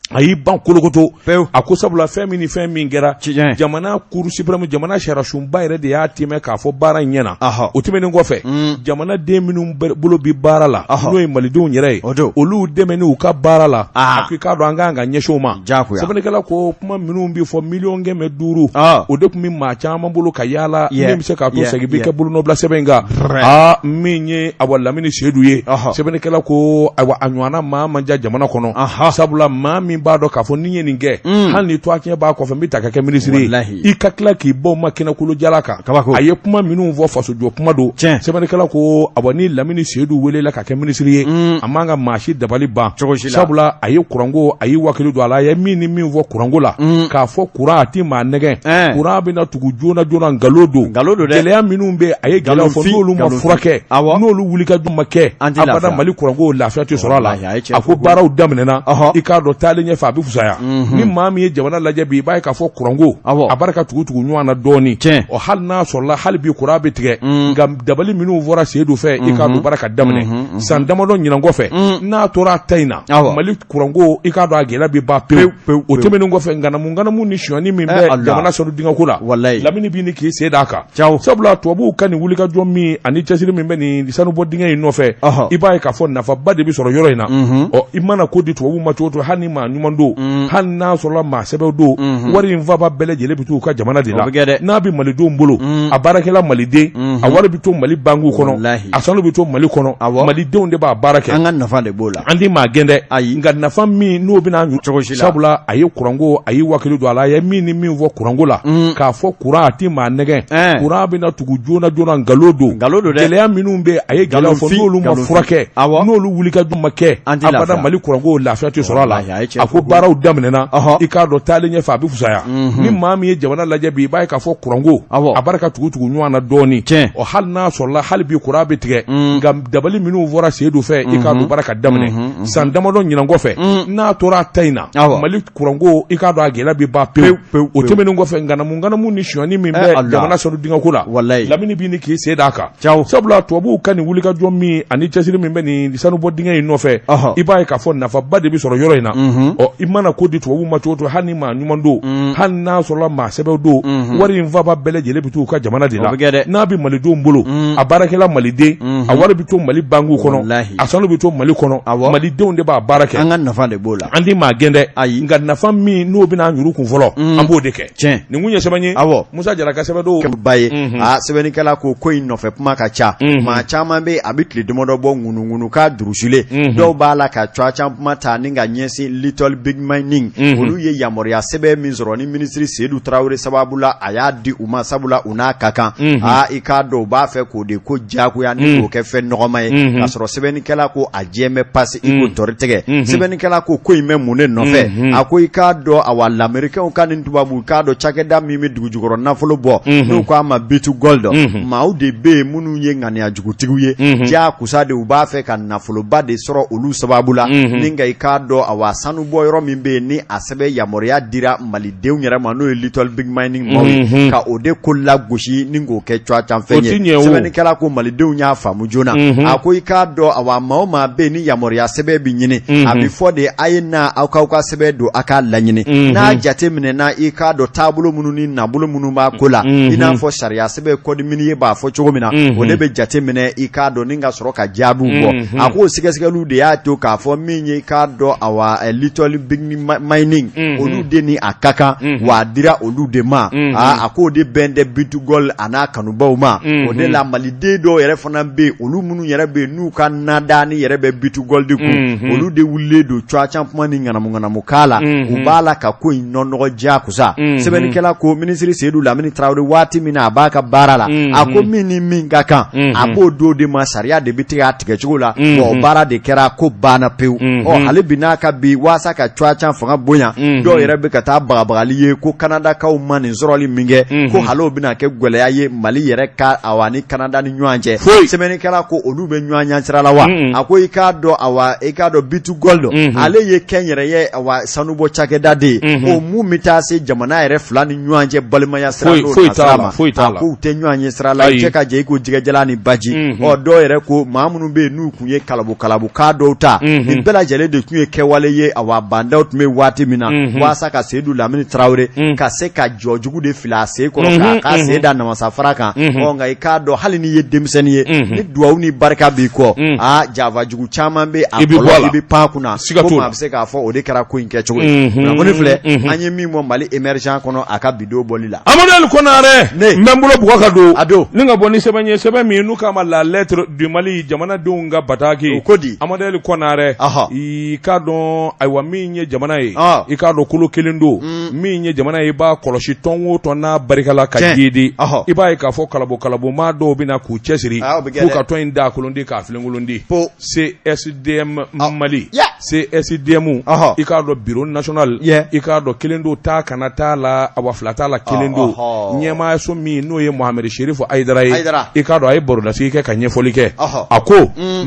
A y'i ban kolokoto. A ko sabula fɛn min ni fɛn min kɛra, jamana cour suprême, jamana sariyasunba yɛrɛ de y'a timɛ k'a fɔ baara in ɲɛna. O tɛmɛnen kɔfɛ, jamanaden minnu bolo bi baara la, n'o ye malidenw yɛrɛ ye, olu dɛmɛni u ka baara la, a ko i k'a dɔn an ka kan ka ɲɛsin o ma. Sɛbɛnnikɛla ko kuma minnu bɛ fɔ, 500 miliyɔn, o de tun bɛ maa caman bolo ka yaala min bɛ se k'a to segin bɛ kɛ bolonɔbila sɛbɛn in kan. Aa, min ye awa Lamini Seyidu ye, sɛbɛnnikɛla ko ayiwa a ɲɔgɔnna maa man ca jamana kɔnɔ, sabula maa min b'a dɔn k'a fɔ ni n ye nin kɛ, hali ni tɔgɔ tiɲɛ b'a kɔfɛ, n bɛ ta ka kɛ minisiri ye, i ka tila k'i bɔ ma kɛnɛkolojala kan. A ye kuma minnu fɔ, fasojɔ kuma don. Sɛbɛnnikɛla ko awa ni Lamini Seyidu welela ka kɛ minisiri ye, a man ka maa si dabali ban, sabula a ye kuranko, a y'i wakili don a la. A ye min ni min fɔ kuranko la, k'a fɔ kuran a tɛ maa nɛgɛn, kuran bɛna tugu joona joona, nkalon don. Nkalon don dɛ. Gɛlɛya minnu bɛ, a ye gɛlɛya fɔ, n'olu ma furakɛ, n'olu wulikajɔ ma kɛ, abada Mali kuranko lafiya tɛ sɔrɔ a la. A ko baaraw daminɛna, i k'a dɔn taalen ɲɛfɛ a bɛ fisaya. Ni maa min ye jamana lajɛ bi, i b'a ye k'a fɔ kuranko a barika tugu tugu ɲɔgɔn na dɔɔnin. Ɔ, hali n'a sɔrɔla hali bi kuran bɛ tigɛ, nka dabali minnu fɔra Seyidu fɛ, i k'a dɔn baara ka daminɛ san damadɔ ɲinan kɔfɛ, n'a tora a ta in na, Mali kuranko, i k'a dɔn a gɛlɛya bɛ ban pewu. O tɛmɛnen kɔfɛ, ŋanamu ŋanamu ni sonyani min bɛ jamana sanu dingɛko la, Lamini bɛ ni k'i sen d'a kan, sabula tubabuw ka nin wulikajɔ min ani cɛsiri min bɛ nin sanubɔ dingɛ in nɔfɛ, i b'a ye k'a fɔ nafaba de bɛ sɔrɔ yɔrɔ in na. Ɔ, i mana ko di tubabuw ma cogo o cogo, hali ni maa ɲuman don, hali n'a sɔrɔla maa sɛbɛw don, wari in faba bɛɛ lajɛlen bɛ t'u ka jamana de la. N'a bɛ malidenw bolo, a baarakɛla maliden, a wari bɛ to Mali banque kɔnɔ, a sanu bɛ to Mali kɔnɔ, malidenw de b'a baara kɛ. An ka nafa de b'o la. An tɛ maa gɛn dɛ, ayi, nka nafa min n'o bɛna cogo si la. Sabula a ye kuranko, a y'i wakili don a la. A ye min ni min fɔ kuranko la, k'a fɔ kuran a tɛ maa nɛgɛn, kuran bɛna tugu joona joona, nkalon don. Nkalon don dɛ. Gɛlɛya minnu bɛ, a ye gɛlɛya fɔ, n'olu ma furakɛ, n'olu wulikajɔ ma kɛ, abada Mali kuranko lafiya tɛ sɔrɔ a la. A A ko baaraw daminɛna, i k'a dɔn taalen ɲɛfɛ a bɛ fisaya. Ni maa min ye jamana lajɛ bi, i b'a ye k'a fɔ kuranko a barika tugu-tugu ɲɔgɔn na dɔɔnin. Ɔ, hali n'a sɔrɔla hali bi kuran bɛ tigɛ, nka dabali minnu fɔra Seyidu fɛ, i k'a dɔn baara ka daminɛ san damadɔ ɲinan kɔfɛ, n'a tora a ta in na, Mali kuranko, i k'a dɔn a gɛlɛya bɛ ban pewu pewu. O tɛmɛnen kɔfɛ, ŋanamu ŋanamu ni sonyani min bɛ jamana sanu dingɛko la, Lamini bɛ ɲini k'i sen d'a kan, sabula tubabuw ka nin wulikajɔ min ani cɛsiri min bɛ nin sanubɔ dingɛ in nɔfɛ, i b'a ye k'a fɔ nafaba de bɛ sɔrɔ yɔrɔ in na. Ɔ, i mana ko di tubabuw ma cogo o cogo, hali ni maa ɲuman don, hali n'a sɔrɔla maa sɛbɛw don, wari in faba bɛɛ lajɛlen bɛ t'u ka jamana de la. N'a bɛ malidenw bolo, a baarakɛla maliden, a wari bɛ to Mali banque kɔnɔ, a sanu bɛ to Mali kɔnɔ, malidenw de b'a baara kɛ. An ka nafa de b'o la. An tɛ maa gɛn dɛ, ayi, nka nafa min n'o bɛna an yɛrɛ kun fɔlɔ, an b'o de kɛ. Tiɲɛ. Nin kun ye sɛbɛn ye. Musa Jara ka sɛbɛn don. Ba ye aa, sɛbɛnnikɛla ko ko in nɔfɛ kuma ka ca. Maa caman bɛ, a bɛ tile damadɔ bɔ, ŋunuŋunu k'a durusilen. Dɔw b'a la ka cuwa kuma ta ni ka ɲɛsin Little Big Mining. Olu ye yamaruya sɛbɛn min sɔrɔ ni minisiri Seyidu Tarawele sababu la, a y'a di u ma, sabula u n'a ka kan. Aa, i k'a dɔn u b'a fɛ k'o de ko diyagoya ni k'o kɛ fɛn nɔgɔma ye, k'a sɔrɔ sɛbɛnnikɛla ko a jɛ bɛ pasi i ko tɔri tigɛ. Sɛbɛnnikɛla ko ko in bɛ mun de nɔfɛ? A ko i k'a dɔn, awa, lamɛrikɛnw ka nin tubabu k'a dɔn cakɛda min bɛ dugu jukɔrɔ nafolo bɔ, n'u k'a ma B2Gold, maaw de bɛ yen minnu ye ŋaniya jugutigiw ye, diyagosa de u b'a fɛ ka nafoloba de sɔrɔ olu sababu la, ni nka i k'a dɔn, awa, sanu bɔ yɔrɔ min bɛ yen ni a sɛbɛn yamaruya dira malidenw yɛrɛ ma, n'o ye Little Big Mining maaw ye, ka o de ko lagosi ni k'o kɛ cuwa can fɛn ye. Sɛbɛnnikɛla ko malidenw y'a faamu joona. A ko i k'a dɔn, awa, maa o maa bɛ yen ni yamaruya sɛbɛn bɛ ɲini, a bɛ fɔ de a ye na aw k'aw ka sɛbɛn don, a k'a laɲini. N'a jate minɛna, i k'a dɔn taabolo minnu ni nabolo minnu b'a ko la, i n'a fɔ sariya sɛbɛn code minier b'a fɔ cogo min na, o de bɛ jate minɛ, i k'a dɔn, ni ka sɔrɔ ka jaabiw bɔ. A k'o sɛgɛsɛgɛliw de y'a to k'a fɔ min ye, i k'a dɔn, awa, Little Big Mining, olu de ni a ka kan, wa a dira olu de ma. Aa, a k'o de bɛn tɛ B2Gold a n'a kanubaw ma. O de la maliden dɔw yɛrɛ fana bɛ yen, olu minnu yɛrɛ bɛ yen n'u ka nadaani yɛrɛ bɛ B2Gold kun, olu de wulilen don cuwa can kuma ni ŋanamu ŋanamu k'a la, u b'a la ka ko in nɔnɔgɔ diyagosa. Sɛbɛnnikɛla ko minisiri Seyidu Lamini Tarawele, waati min na a b'a ka baara la, a ko min ni min ka kan, a b'o d'o de ma, sariya de bɛ tigɛ a tigɛcogo la. Wa o baara de kɛra, ko banna pewu. Ɔ, hali bi n'a ka bi, waasa ka cuwa can fanga bonya, dɔw yɛrɛ bɛ ka taa bagabagali ye ko Kanadakaw ma nin sɔrɔli min kɛ, ko hali o bɛna kɛ gɛlɛya ye Mali yɛrɛ ka, awa, ni Kanada ni ɲɔgɔn cɛ. Sɛbɛnnikɛla ko olu bɛ ɲɔgɔn ɲɛ sira la wa? A ko i k'a dɔn, awa, i k'a dɔn B2Gold, ale ye kɛnyɛrɛye, awa, sanubɔ cakɛda de ye, o mun bɛ taa se jamana yɛrɛ fila ni ɲɔgɔn cɛ balimaya sira n'o nasira ma. A k'u tɛ ɲɔgɔn ɲɛ sira la, cɛ ka jɛ i ko jɛgɛjalan ni baji. Ɔ, dɔw yɛrɛ ko maa minnu bɛ yen n'u tun ye kalabu kalabu kan dɔw ta, nin bɛɛ lajɛlen de tun ye kɛwale ye, awa, bandaw tun bɛ waati min na, waasa ka Seyidu Lamini Tarawele ka se ka jɔjugu de fili a sen kɔrɔ, k'a k'a sen da namasafara kan. Ɔ, nka i k'a dɔn, hali n'i ye denmisɛnnin ye, ni duwawu ni barika b'i kɔ, aa, janfajugu caman bɛ a kɔlɔ, i bɛ pan kunna. Ko maa bɛ se k'a fɔ o de kɛra ko in kɛcogo ye. Kunnafoni filɛ, an ye min bɔ Mali émergent kɔnɔ a ka bi don bɔli la. Amadu Ali Konare, n bɛ n bolo bugɔ ka don a don ni ka bɔ ni sɛbɛn ye, sɛbɛn min n'u k'a ma La Lettre du Mali, jamanadenw ka bataki. O ko di? Amadu Ali Konare, i k'a dɔn, ayiwa, min ye jamana ye, i k'a dɔn kolo kelen don. Min ye jamana ye, i b'a kɔlɔsi tɔn o tɔn n'a barika la ka jidi, i b'a ye k'a fɔ kalabo kalabomaa dɔw bɛ na k'u cɛsiri k'u ka tɔn in da kolon di k'a filenkolon di. CSDM Mali, CSDM, i k'a dɔn bureau national, i k'a dɔn kelen don, taa kana t'a la, awa, fila t'a la, kelen don. Ɲɛmaayaso min n'o ye Mohamed Cherif Haidara ye, i k'a dɔn a ye barolasigi kɛ ka ɲɛfɔli kɛ. A ko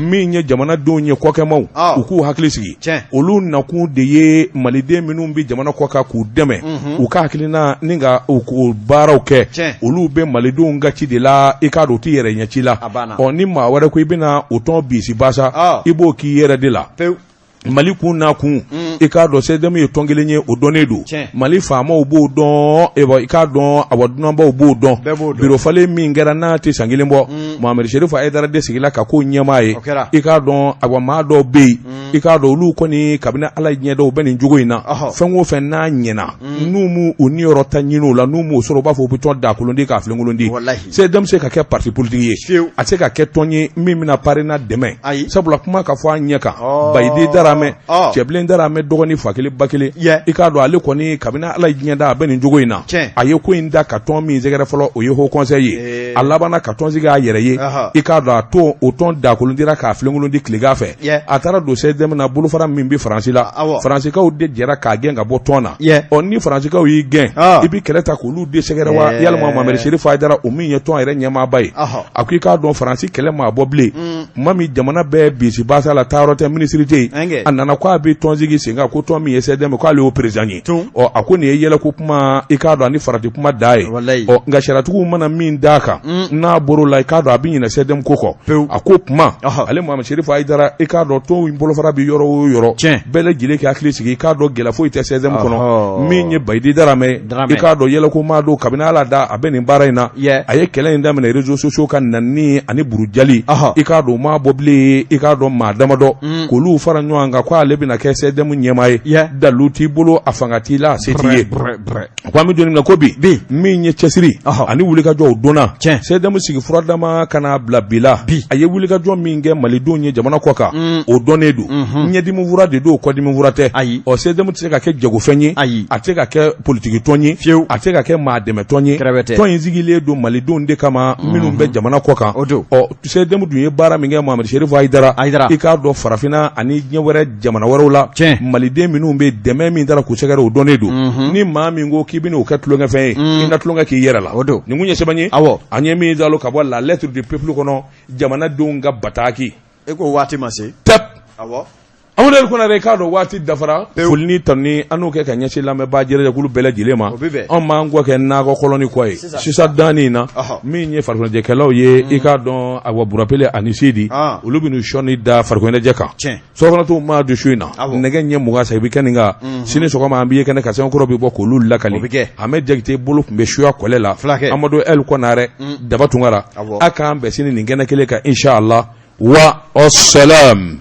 min ye jamanadenw ye kɔkanmaw, u k'u hakili sigi, olu nakun de ye maliden minnu bɛ jamana kɔkan k'u dɛmɛ u ka hakilina ni ka u k'o baaraw kɛ. Olu bɛ malidenw ka ci de la, i k'a dɔn u tɛ yɛrɛ ɲɛ ci la. Ɔ, ni maa wɛrɛ ko i bɛna o tɔn bisi basa, i b'o k'i yɛrɛ de la. Mali kun n'a kun, i k'a dɔn CSDM ye tɔn kelen ye, o dɔnnen don, Mali faamaw b'o dɔn, i k'a dɔn, awa, dunanbaw b'o dɔn. Biro falen min kɛra n'a tɛ san kelen bɔ, Mohamed Cherif Haidara de sigila ka ko ɲɛmaa ye. I k'a dɔn, awa, maa dɔw bɛ yen, i k'a dɔn olu kɔni kabini Ala ye diɲɛ da u bɛ nin jogo in na. Fɛn o fɛn n'a ɲɛna, n'u m'u u niyɔrɔ ta ɲini o la, n'u m'o sɔrɔ, u b'a fɔ u bɛ tɔn da kolon di k'a filenkolon di. CSDM se ka kɛ parti politique ye, a se ka kɛ tɔn ye min bɛna parrainage dɛmɛ, sabula kuma ka fɔ an ɲɛ kan, Bayidi Daramɛ, Cɛbilen Daramɛ, dɔgɔnin fa kelen ba kelen, i k'a dɔn ale kɔni kabini Ala ye diɲɛ da a bɛ nin jogo in na. A ye ko in da ka tɔn min sɛgɛrɛ fɔlɔ, o ye Haut Conseil ye. A labanna ka tɔn sigi a yɛrɛ ye. ye i k'a dɔn a to o tɔn dakolon dira k'a filenkolon di tilegan fɛ a taara don CDM na bolofara min bɛ Faransi la Faransikaw de jɛra k'a gɛn ka bɔ tɔn na ɔ ni Faransikaw y'i gɛn i bɛ kɛlɛ ta k'olu de sɛgɛrɛ wa yalima Mohamed Cherif Haidara o min ye tɔn yɛrɛ ɲɛmaaba ye a ko i k'a dɔn Faransi kɛlɛ maa bɔ bilen tuma min jamana bɛɛ bisi basa la taayɔrɔ tɛ minisiri tɛ yen a nana ko a bɛ tɔn sigi sen kan ko tɔn min ye CDM k'ale y'o président ye ɔ a ko nin ye yɛlɛko kuma i k'a dɔn ani farati kuma da ye ɔ nka sariyatigiw mana min d'a kan n'a bɔr'o la i k'a dɔn a bɛ ɲinɛ CDM ko kɔ a ko kuma ale Mohamed Cherif Haidara i k'a dɔn tɔn in bolofara bɛ yɔrɔ o yɔrɔ bɛɛ lajɛlen k'i hakili sigi i k'a dɔn gɛlɛya foyi tɛ CDM kɔnɔ min ye Bayidi Daramɛ i k'a dɔn yɛlɛko maa don kabini Ala da a bɛ nin baara in na a ye kɛlɛ in daminɛ réseaux sociaux kan nani ani burujali i k'a dɔn maa bɔ bilen i k'a dɔn maa damadɔ k'olu fara ɲɔgɔn kan ko ale bɛna kɛ CDM ɲɛmaa ye dalu t'i bolo a fanga t'i la a se t'i ye ko an bɛ don min na ko bi min ye cɛsiri ani wulikajɔw donna CDM sigi furadama ka n'a bila bi la a ye wulikajɔ min kɛ malidenw ye jamana kɔ kan o dɔnnen don ɲɛdimi fura de don kɔdimi fura tɛ ayi ɔ CDM tɛ se ka kɛ jagofɛn ye ayi a tɛ se ka kɛ politiki tɔn ye fiyewu a tɛ se ka kɛ maa dɛmɛ tɔn ye tɔn in sigilen don malidenw de kama minnu bɛ jamana kɔ kan ɔ CDM dun ye baara min kɛ Mohamed Cherif Haidara i k'a dɔn farafinna ani diɲɛ wɛrɛ jamana wɛrɛw la maliden minnu bɛ dɛmɛ min taara k'u sɛgɛrɛ o dɔnnen don mhm. ni maa min ko k'i bɛna o kɛ tulonkɛfɛn ye mm. i na tulonkɛ k'i yɛrɛ la nin kun ye sɛbɛn ye awɔ an ye min dalo ka bɔ la lettre du peuple kɔnɔ jamanadenw ka bataki e ko waati ma se tɛp awɔ Amadu El Konare k'a dɔn waati dafara foli ni tanuni an n'o kɛ ka ɲɛsin lamɛnbaa jɛrɛjɛkulu bɛɛ lajɛlen ma anw b'an kɔ kɛ nakɔ kɔlɔni kɔ ye sisan danni na min ye farikoloɲɛnajɛkɛlaw ye i k'a dɔn awa Burapele ani Sidi olu bɛn'u sɔnni da farikoloɲɛnajɛ kan surɔfanato maa don su in na nɛgɛ ɲɛ 20 sa i bɛ kɛ nin kan sini sɔgɔma an b'i ye kɛnɛ kan sɛbɛnkɔrɔ bɛ bɔ k'olu lakali Ahmed Jakite bolo tun bɛ suya kɔlɛ la Amadu El Konare Daba Tunkara a k'an bɛn sini nin kɛnɛ kelen kan inshallah wa salam.